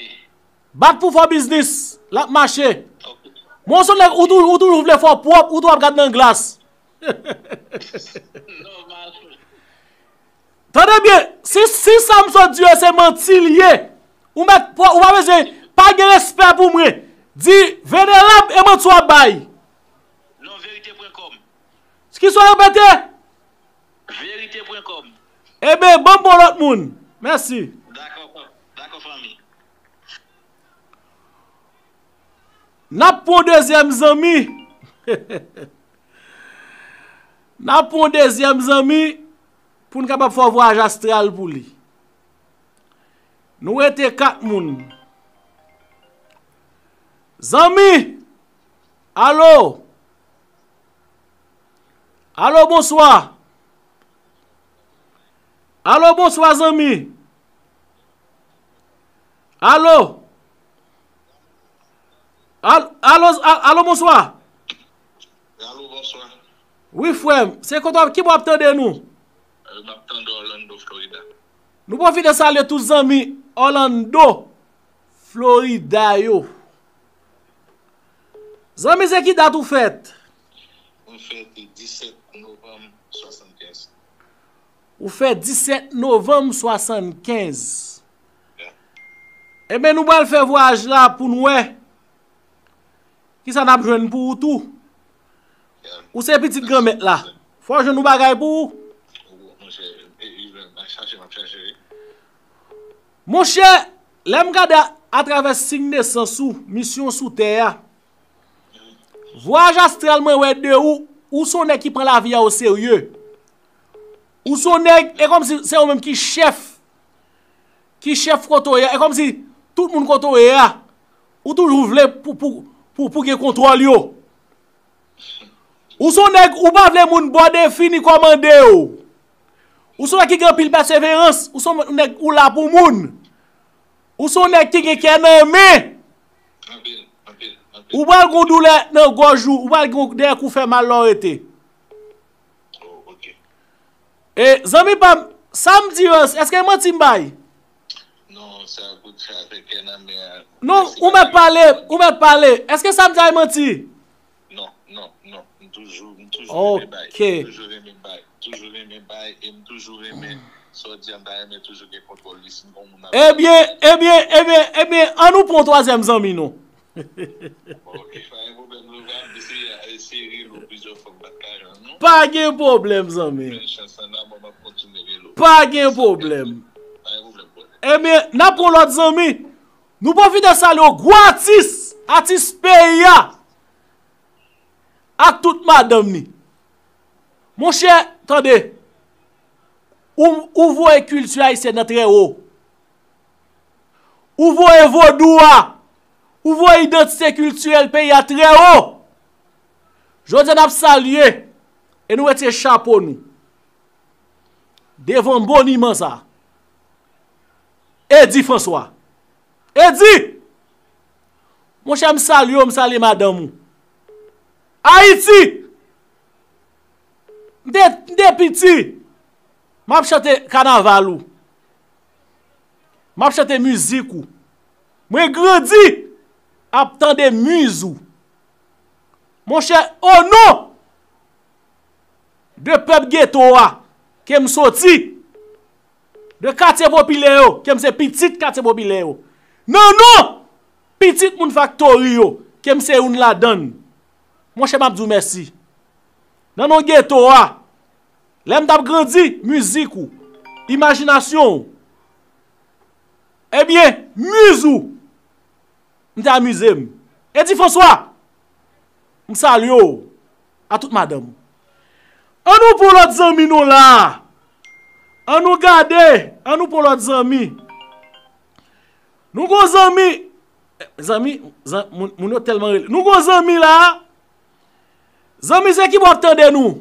Bat pou fè biznis. L ap mache. Ok. Men ou se yon nèg, ou tou-, ou toujou vle fè w pwòp, ou tou ap gad nan glas. Nòmal. Tande byen, si, si sa m sot di yo se manti l ye, ou mèt, ou pa bezwen, pa gen respè pou mwen. Di, Venerab e manti w ap bay. Non, verite pwen kòm. Ki sa w repete? Verite pwen kòm. Eben, ban m bon lòt moun. Mèsi. Dakò, dakò, fanmi. N ap pran yon dezyèm zanmi. N ap pran yon dezyèm zanmi pou n kapab fè yon vwayaj astral pou li. Nou rete kat moun. Zanmi! Alo! Alo, bonswa! Alo, bonswa, zanmi! Alo! Al-, alo, a-, alo, bonswa! Alo, bonswa. Wi, frè m. Se kote w ap, ki bò w ap tande nou? Eh, m ap tande Orlando, Florida. Nou pwofite salye tout zanmi Orlando, Florida yo. Zanmi, se ki dat ou fèt? Mwen fèt disèt novanm swasannkenz. Ou fèt disèt novanm swasannkenz. Yeah. Ebyen, nou pral fè vwayaj la pou n wè kisa n ap jwenn pou ou tou. Yeah. Ou se pitit Granmèt la. Fò w jwenn yon bagay pou ou. Monchè, e, e, m ap chache, m ap chache, wi. Monchè, lè m gade a, atravè siy nesans ou, misyon sou tè a, vwayaj astral mwen wè de ou, ou se yon nèg ki pran lavi a oserye. Ou se yon nèg, e kòmsi se ou menm ki chèf, ki chèf kote w ye a, e kòmsi tout moun kote w ye a, ou toujou vle pou, pou, pou, pou gen kontwòl yo. Ou se yon nèg, ou pa vle moun bò defi ni kòmande w. Ou se yon nèg ki gen anpil pèseverans, ou se yon nèg, ou la pou moun. Ou se yon nèg ki gen kè nan men. Anpil, anpil, anpil. Ou pral gen yon doulè nan gòj ou, ou pral gen yon dèyè kou fè mal lè w rete. Oh, ok. E, zanmi pa m, sa m di yo, èske manti m bay? Non, sa kout sa fè kè nan men an. Non, ou mèt pale, ou mèt pale. Èske sa m di a e manti? Non, non, non. M toujou, m toujou renmen bay. Ok. M toujou renmen bay. Toujou renmen bay e m toujou renmen sa w di a, m ta renmen toujou gen kontwòl li si m gon moun ap. Ebyen, ebyen, ebyen, ebyen, an nou pran yon twazyèm zanmi nou. Ok, pa gen pwoblèm, nou va eseye, eseye rele w plizyè fwa, m pa t ka jwenn nou. Pa gen pwoblèm, zanmi. Bèl chans an avan m ap kontinye rele w. Pa gen pwoblèm. Pa gen pwoblèm, brother. Ebyen, n ap pran lòt zanmi. Nou pwofite salye yon gwo atis, atis peyi a, ak tout madanm ni. Monchè, tande, ou, ou voye kilti ayisyèn nan trè wo. Ou voye vodou a, ou voye idantite kiltirèl peyi a trè wo. Jodi a n ap salye e nou retire chapo nou devan moniman sa. Eddy François. Eddy! Monchè, m salye w, m salye madanm ou. Ayiti! M te, m te piti, m ap chante kanaval ou. M ap chante mizik ou. Mwen grandi ap tande miz ou. Monchè, o non de pèp geto a ke m soti, de katye popilè yo, ke m se pitit katye popilè yo. Nan non pitit moun faktori yo, ke m se youn ladan l. Monchè, m ap di w mèsi. Nan non geto a, lè m t ap grandi, mizik ou, imajinasyon w, ebyen, miz ou, m te amize m. Eddy François, m salye w, a tout madanm ou. An nou pran lòt zanmi nou la. An nou gade, an nou pran lòt zanmi. Nou gon zanmi, zanmi, zan-, moun, moun yo tèlman rele. Nou gon zanmi la. Zanmi, se ki bò w ap tande nou?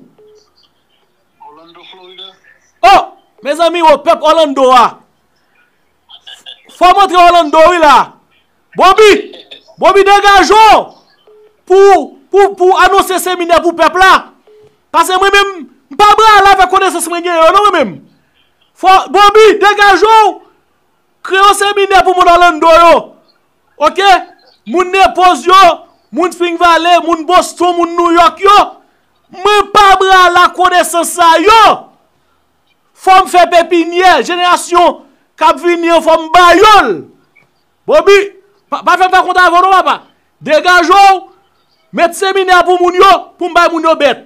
Orlando, Florida. Oh, mezanmi, o pèp Orlando a. Fò m antre Orlando wi la. Bobby! Bobby, degaje w pou, pou, pou anonse seminè pou pèp la. Paske mwen menm, m pa bral avèk konesans mwen genyen yo, non, mwen menm. Fò, Bobby, degaje w, kreye yon seminè pou moun Orlando yo. Oke? Moun Naples yo, moun Spring Valley, moun Boston, moun New York yo. Mwen pa bral ak konesans sa yo. Fò m fè pepinyè, jenerasyon k ap vini an, fò m ba yo l. Bobby, pa, pa fè m fè kont avè w non, papa. Degaje w, met seminè pou moun yo, pou m bay moun yo bèt.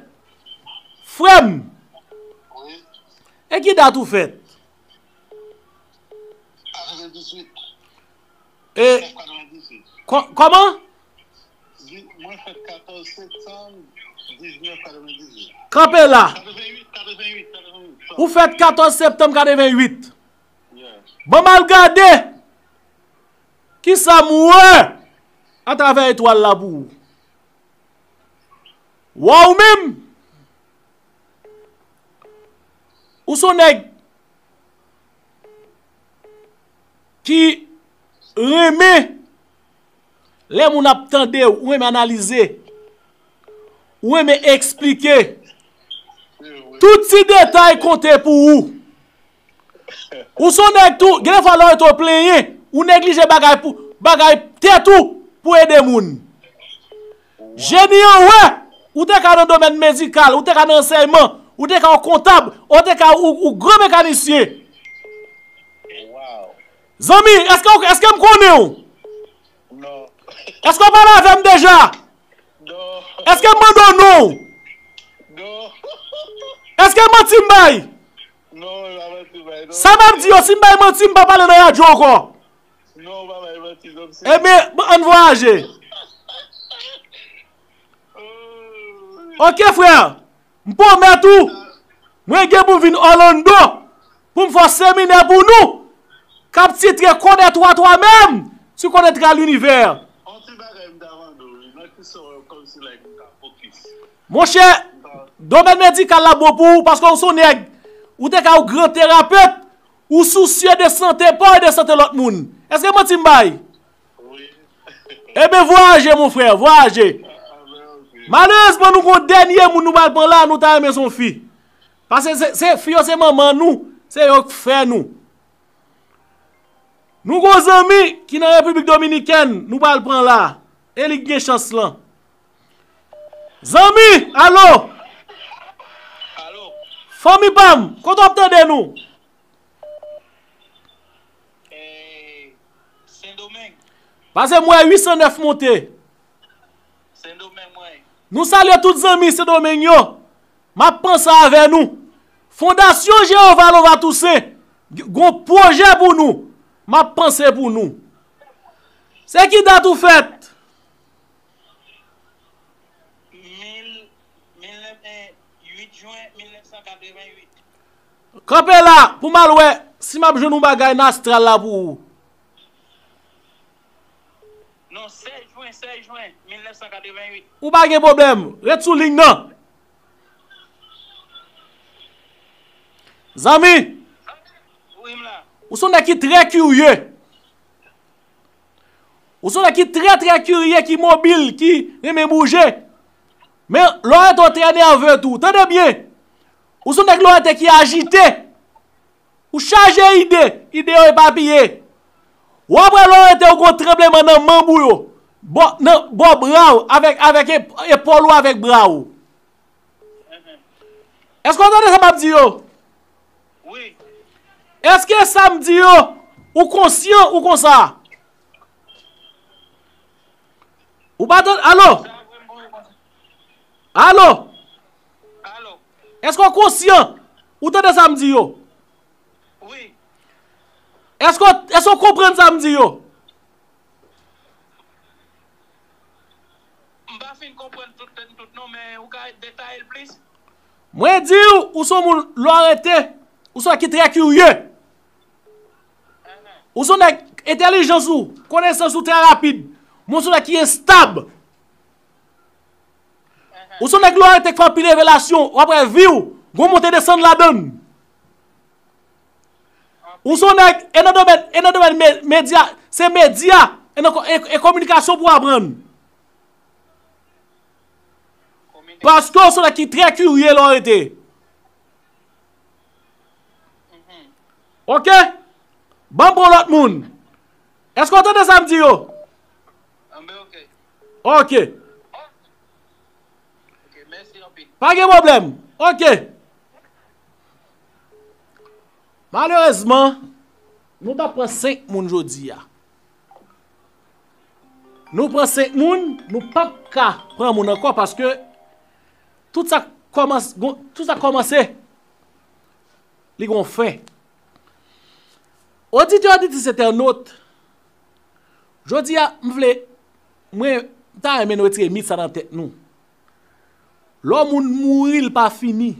Frè m, e ki dat ou fèt? E, kò-, kòman? Mwen fèt katòz septanm diznèf katrevendizuit. Kanpe la. Katrevenwit, katrevenwit, katrevenwit. Ou fèt katòz septanm katrevenwit. Ban m al gade kisa m wè atravè etwal la pou ou. Wè ou menm, ou se yon nèg ki renmen lè moun ap tande w, ou renmen analize, ou renmen eksplike. Tout ti detay konte pou ou. Ou se yon nèg tou, gen de fwa lè w rete w plenyen, ou neglije bagay pou, bagay tèt ou pou ede moun. Jeni an wè, ou te ka nan domèn medikal, ou te ka nan ansèyman, ou te ka yon kontab, ou te ka ou, ou gran mekanisyen. Zanmi, èske, èske m konnen w? Èske w pale avè m deja? Èske m mande w non w? Èske manti m bay? Sa m ap di yo, si m bay manti, m pa pale nan radyo ankò. Ebyen, ann vwayaje. Oke, frè. M pwomèt ou, mwen gen pou m vin Orlando pou m fè yon seminè pou nou k ap titre Connais-toi toi-même, tu connaîtras l'univers. Yon ti bagay m ta mande w, wi, nan ki sans kòmsi like m ka fokis? Monchè, domèn medikal la bon pou ou paske ou se yon nèg, ou te ka yon gran terapet, ou sousye de sante pa w e de sante lòt moun. Èske manti m bay? Ebyen, vwayaje, mon frè, vwayaje. Malerezman, nou gon dènye moun nou pral pran la, nou ta renmen se yon fi. Paske se, se fi yo, se manman nou, se yo k fè nou. Nou gon zanmi ki nan Repiblik Dominikèn, nou pral pran la. E li k gen chans lan. Zanmi, alo? Alo? Fanmi pa m, kote w ap tande nou? Eh, Sendomeng. Pase m wè uit san nèf monte. Sendomeng, mwen. Nou salye tout zanmi Sendomeng yo. M ap panse avè nou. Fondasyon Jewova Lova Toussaint g-, gon pwojè pou nou. M ap panse pou nou. Se ki dat ou fèt? Mil, mil nèf, eh, uit jen mil nèf san katrevenn uit. Kanpe la pou m al wè si m ap jwenn yon bagay nan astral la pou ou. Non, sèz jen, sèz jen mil nèf san katrevenn uit. Ou pa gen pwoblèm. Ret sou liy nan. Zanmi, wi, m la. Ou se yon nèg ki trè kirye. Ou se yon nèg ki trè, trè kirye, ki mobil, ki renmen bouje. Men, lè w rete w trè nève tou. Tande byen. Ou se yon nèg lè w rete ki ajite. Ou chaje ide, ide yo epapiye. W ap wè lè w rete w gon tranbleman nan manm ou yo, bò, nan, bò bra w, avèk, avèk ep-, epòl ou, avèk bra w. Èske w tande sa m ap di yo? Wi. Èske sa m di yo, ou konsyan ou konsa? Ou pa tande? Alo? Alo? Alo? Èske w konsyan? Ou tande sa m di yo? Wi. Èske w, èske w konprann sa m di yo? M pa fin konprann tout, tout non, men ou ka detaye l plis? Mwen di w, ou se yon moun lè w rete, ou se yon ki trè kirye. Ou se yon nèg entèlijans ou, konesans ou trè rapid. Men ou se yon nèg ki enstab. Ou se yon nèg lè w rete k fè anpil revelasyon, w ap wè vi w, gon monte desann ladan l. Ou se yon nèg, e nan domèn, e nan domèn me-, medya, se medya, E, nan ko- e, e kominikasyon pou aprann. Paske w se yon nèg ki trè kirye lè w rete. Oke? Ban m pran lòt moun. Èske w tande sa m di yo? Oke. Pa gen pwoblèm. Oke. Malerezman, nou t ap pran senk moun jodi a. Nou pran senk moun, nou p ap ka pran moun ankò paske tout sa k kòmans- gon- tout sa k kòmanse, li gon fen. Oditè, oditris, entènot, jodi a, m vle, mwen, m ta renmen nou retire mit sa nan tèt nou. Lè yon moun mouri, li pa fini.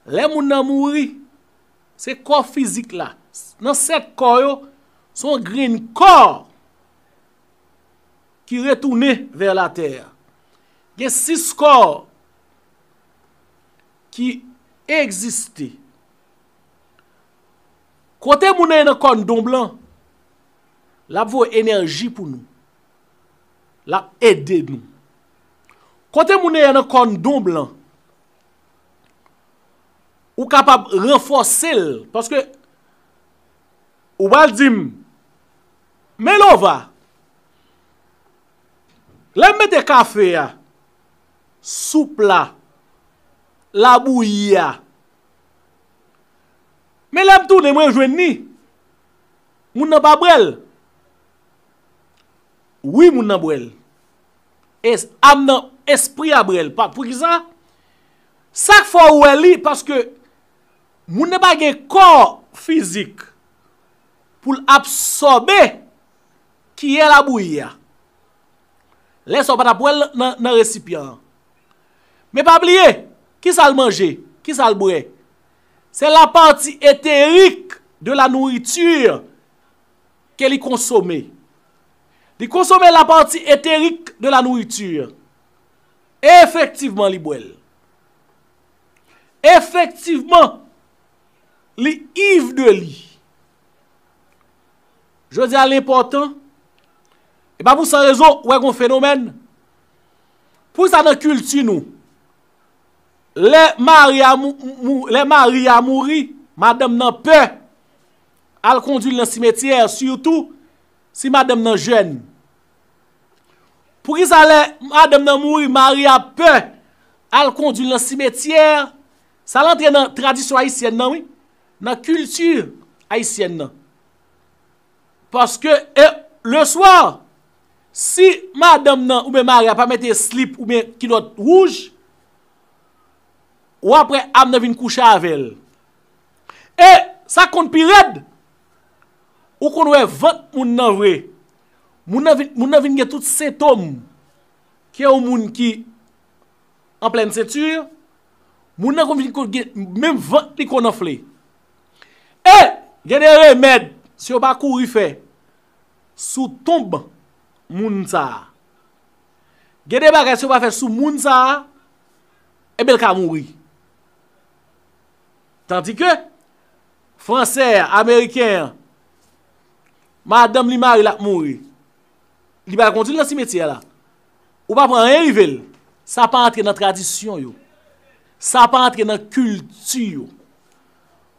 Lè moun nan mouri, se kò fizik la. Nan sèt kò yo, se yon grenn kò ki retounen vè latè a. Gen sis kò ki egziste. Kote moun nan ye nan kòn donm lan, l ap voye enèji pou nou. L ap ede nou. Kote moun nan ye nan kòn donm lan, ou kapab ranfòse l, paske ou pral di m, "Men Lova, lè m mete kafe a sou pla, labouyi a, men lè m tounen, mwen jwenn li, moun nan pa bwè l?" Wi, moun nan bwè l. E s- am nan, espri a bwè l. Pa- Poukisa? Sa k fè w wè li, paske moun nan pa gen kò fizik pou l absòbe kiyè labouyi a. Lè sa w pa t ap wè l nan, nan resipyan an. Men pa bliye, kisa l manje, kisa l bwè. C'est la partie éthérique de la nourriture ke li konsome. Li konsome la partie éthérique de la nourriture. E efektivman, li bwè l. Efektivman, li iv de li. Jodi a, l enpòtan. E pa pou san rezon, w wè gon fenomèn. Pou sa nan kilti nou, lè mari a mou- mou- lè mari a mouri, madanm nan pè al kondui l nan simetyè, sitou si madanm nan jèn. Poukisa lè madanm nan mouri, mari a pè al kondui l nan simetyè? Sa l antre nan tradisyon ayisyèn nan, wi, nan kilti ayisyèn nan. Paske, e, le swa, si madanm nan oubyen mari a pa mete slip oubyen kilòt wouj, w ap wè am nan vin kouche avè l. E sa konn pi rèd, ou konn wè vant moun nan vre. Moun nan vin, moun nan vin gen tout sentòm ke yon moun ki an plèn senti, moun nan konn vin konn gen menm vant li konn anfle. E gen de remèd, si yo pa kouri fè sou tonb moun sa a, gen de bagay si yo pa fè sou moun sa a, enben l ka mouri. Tandike fransè a, ameriken an, madanm li, mari l ap mouri, li pral kondui l nan simetyè la. Ou pa pran anyen rive l. Sa pa antre nan tradisyon yo. Sa pa antre nan kilti yo.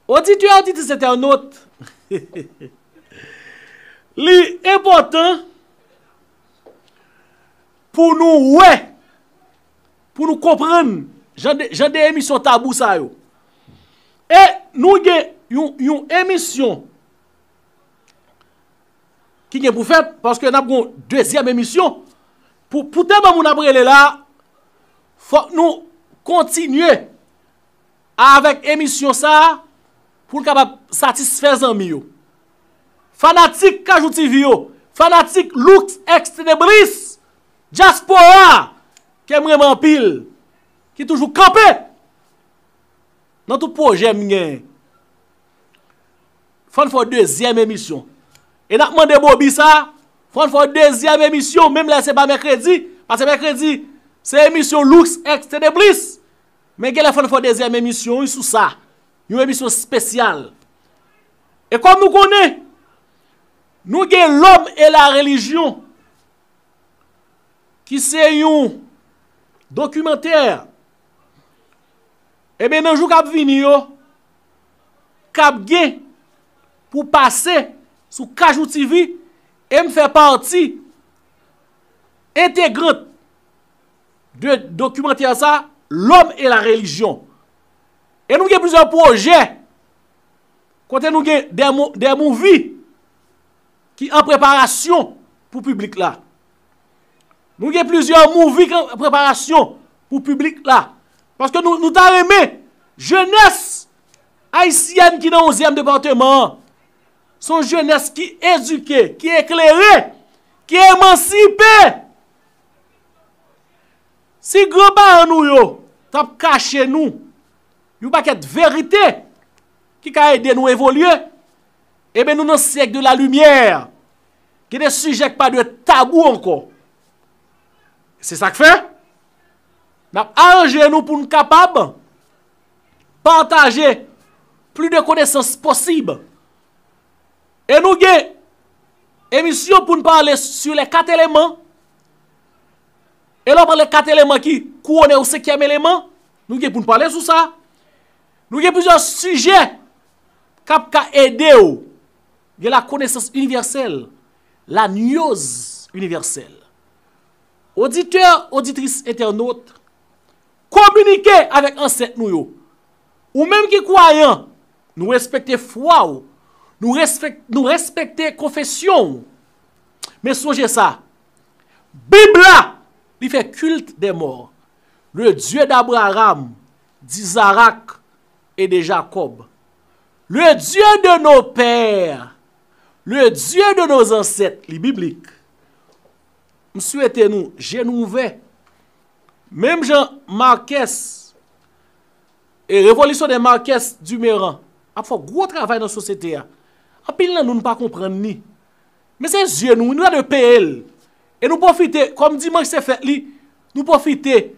Oditè, oditris, entènot, li enpòtan pou nou wè, pou nou konprann jan de, jan de emisyon tabou sa yo. E nou gen yon, yon emisyon ki gen pou fèt, paske n ap gen yon dezyèm emisyon. Pou, pou tèlman moun ap rele la, fòk nou kontinye avèk emisyon sa a pou n kapab satisfè zanmi yo. Fanatik Kajou T V yo, fanatik Lux Extended Bliss, dyaspora ke m renmen anpil, ki toujou kanpe nan tout pwojè m genyen. Fò n fè yon dezyèm emisyon. E n ap mande Bobby sa, fò n fè yon dezyèm emisyon, menm lè se pa mèkredi, paske mèkredi, se emisyon Lux Extended Bliss. Men genlè fò n fè yon dezyèm emisyon, wi, sou sa. Yon emisyon espesyal. E kòm nou konnen, Nou gen L'homme et la religion, ki se yon dokimantè. Ebyen, nan jou k ap vini yo, k ap gen pou pase sou Kajou T V, e m fè pati entegrant de dokimantè sa, L'homme et la religion. E nou gen plizyè pwojè kote nou gen de mo- de movie ki an preparasyon pou piblik la. Nou gen plizyè movie ki an preparasyon pou piblik la. Paske nou, nou ta renmen jenès ayisyèn ki nan onzyèm depatman an, se yon jenès ki edike, ki eklere, ki emansipe. Si granparan nou yo t ap kache nou yon pakèt verite ki ka ede nou evolye, ebyen, nou nan syèk de la limyè. Gen de sijè k pa dwe tabou ankò. Se sa k fè n ap aranje nou pou n kapab pataje plis de konesans posib. E nou gen emisyon pou n pale sur les quatre éléments. E lè w pale kat eleman ki kouwone yon senkyèm eleman, nou gen pou n pale sou sa. Nou gen plizyè sijè k ap ka ede w gen la connaissance universelle, la gnose universelle. Oditè, oditris, entènot, kominike avèk ansèt nou yo. Ou menm ki kwayan, nou respekte fwa w, nou respek- nou respekte konfesyon w. Men sonje sa, Bib la, li fè culte des morts. Le Dieu d'Abraham, d'Isaac et de Jacob. Le Dieu de nos pères. Le Dieu de nos ancêtres. Li biblik. M swete nou, je nou ouvè. Menm jan Marques, e revolisyonè Marques Dumeran ap fè gwo travay nan sosyete a. Anpil nan nou, nou pa konprann li. Men se zye nou, nou ta dwe peye l. E nou pwofite, kòm dimanch se fèt li, nou pwofite,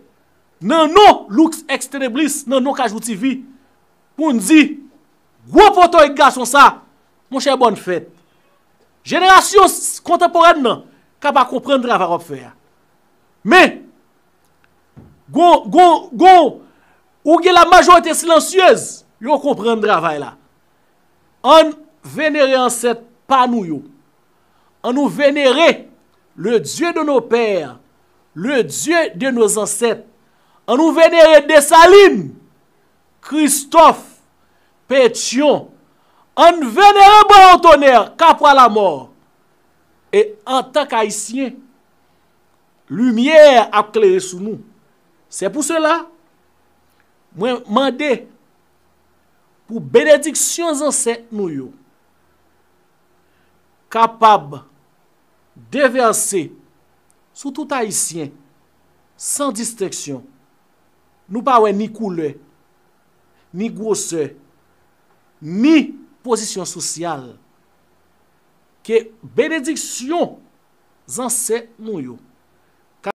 nan non Lux Extenebris, nan non Kajou T V, pou n di, gwo potorik gason sa, monchè, bòn fèt. Jenerasyon s- kontanporèn nan ka pa konprann travay w ap fè a. Men, gon, gon, gon, ou gen la majorité silencieuse, yo konprann travay la. Ann venere ansèt pa nou yo. Ann nou venere le Dieu de nos pères, le Dieu de nos ancêtres. Ann nou venere Desalin, Kristòf, Petyon. Ann venere Bwawon Tonè, Kapwa Lamò. E antank Ayisyen, limyè ap klere sou nou. Se pou sela, mwen mande pou benediksyon zansèt nou yo kapab devèse sou tout Ayisyen, san distenksyon. Nou pa wè ni koulè, ni gwosè, ni pozisyon sosyal. Ke benediksyon zansèt nou yo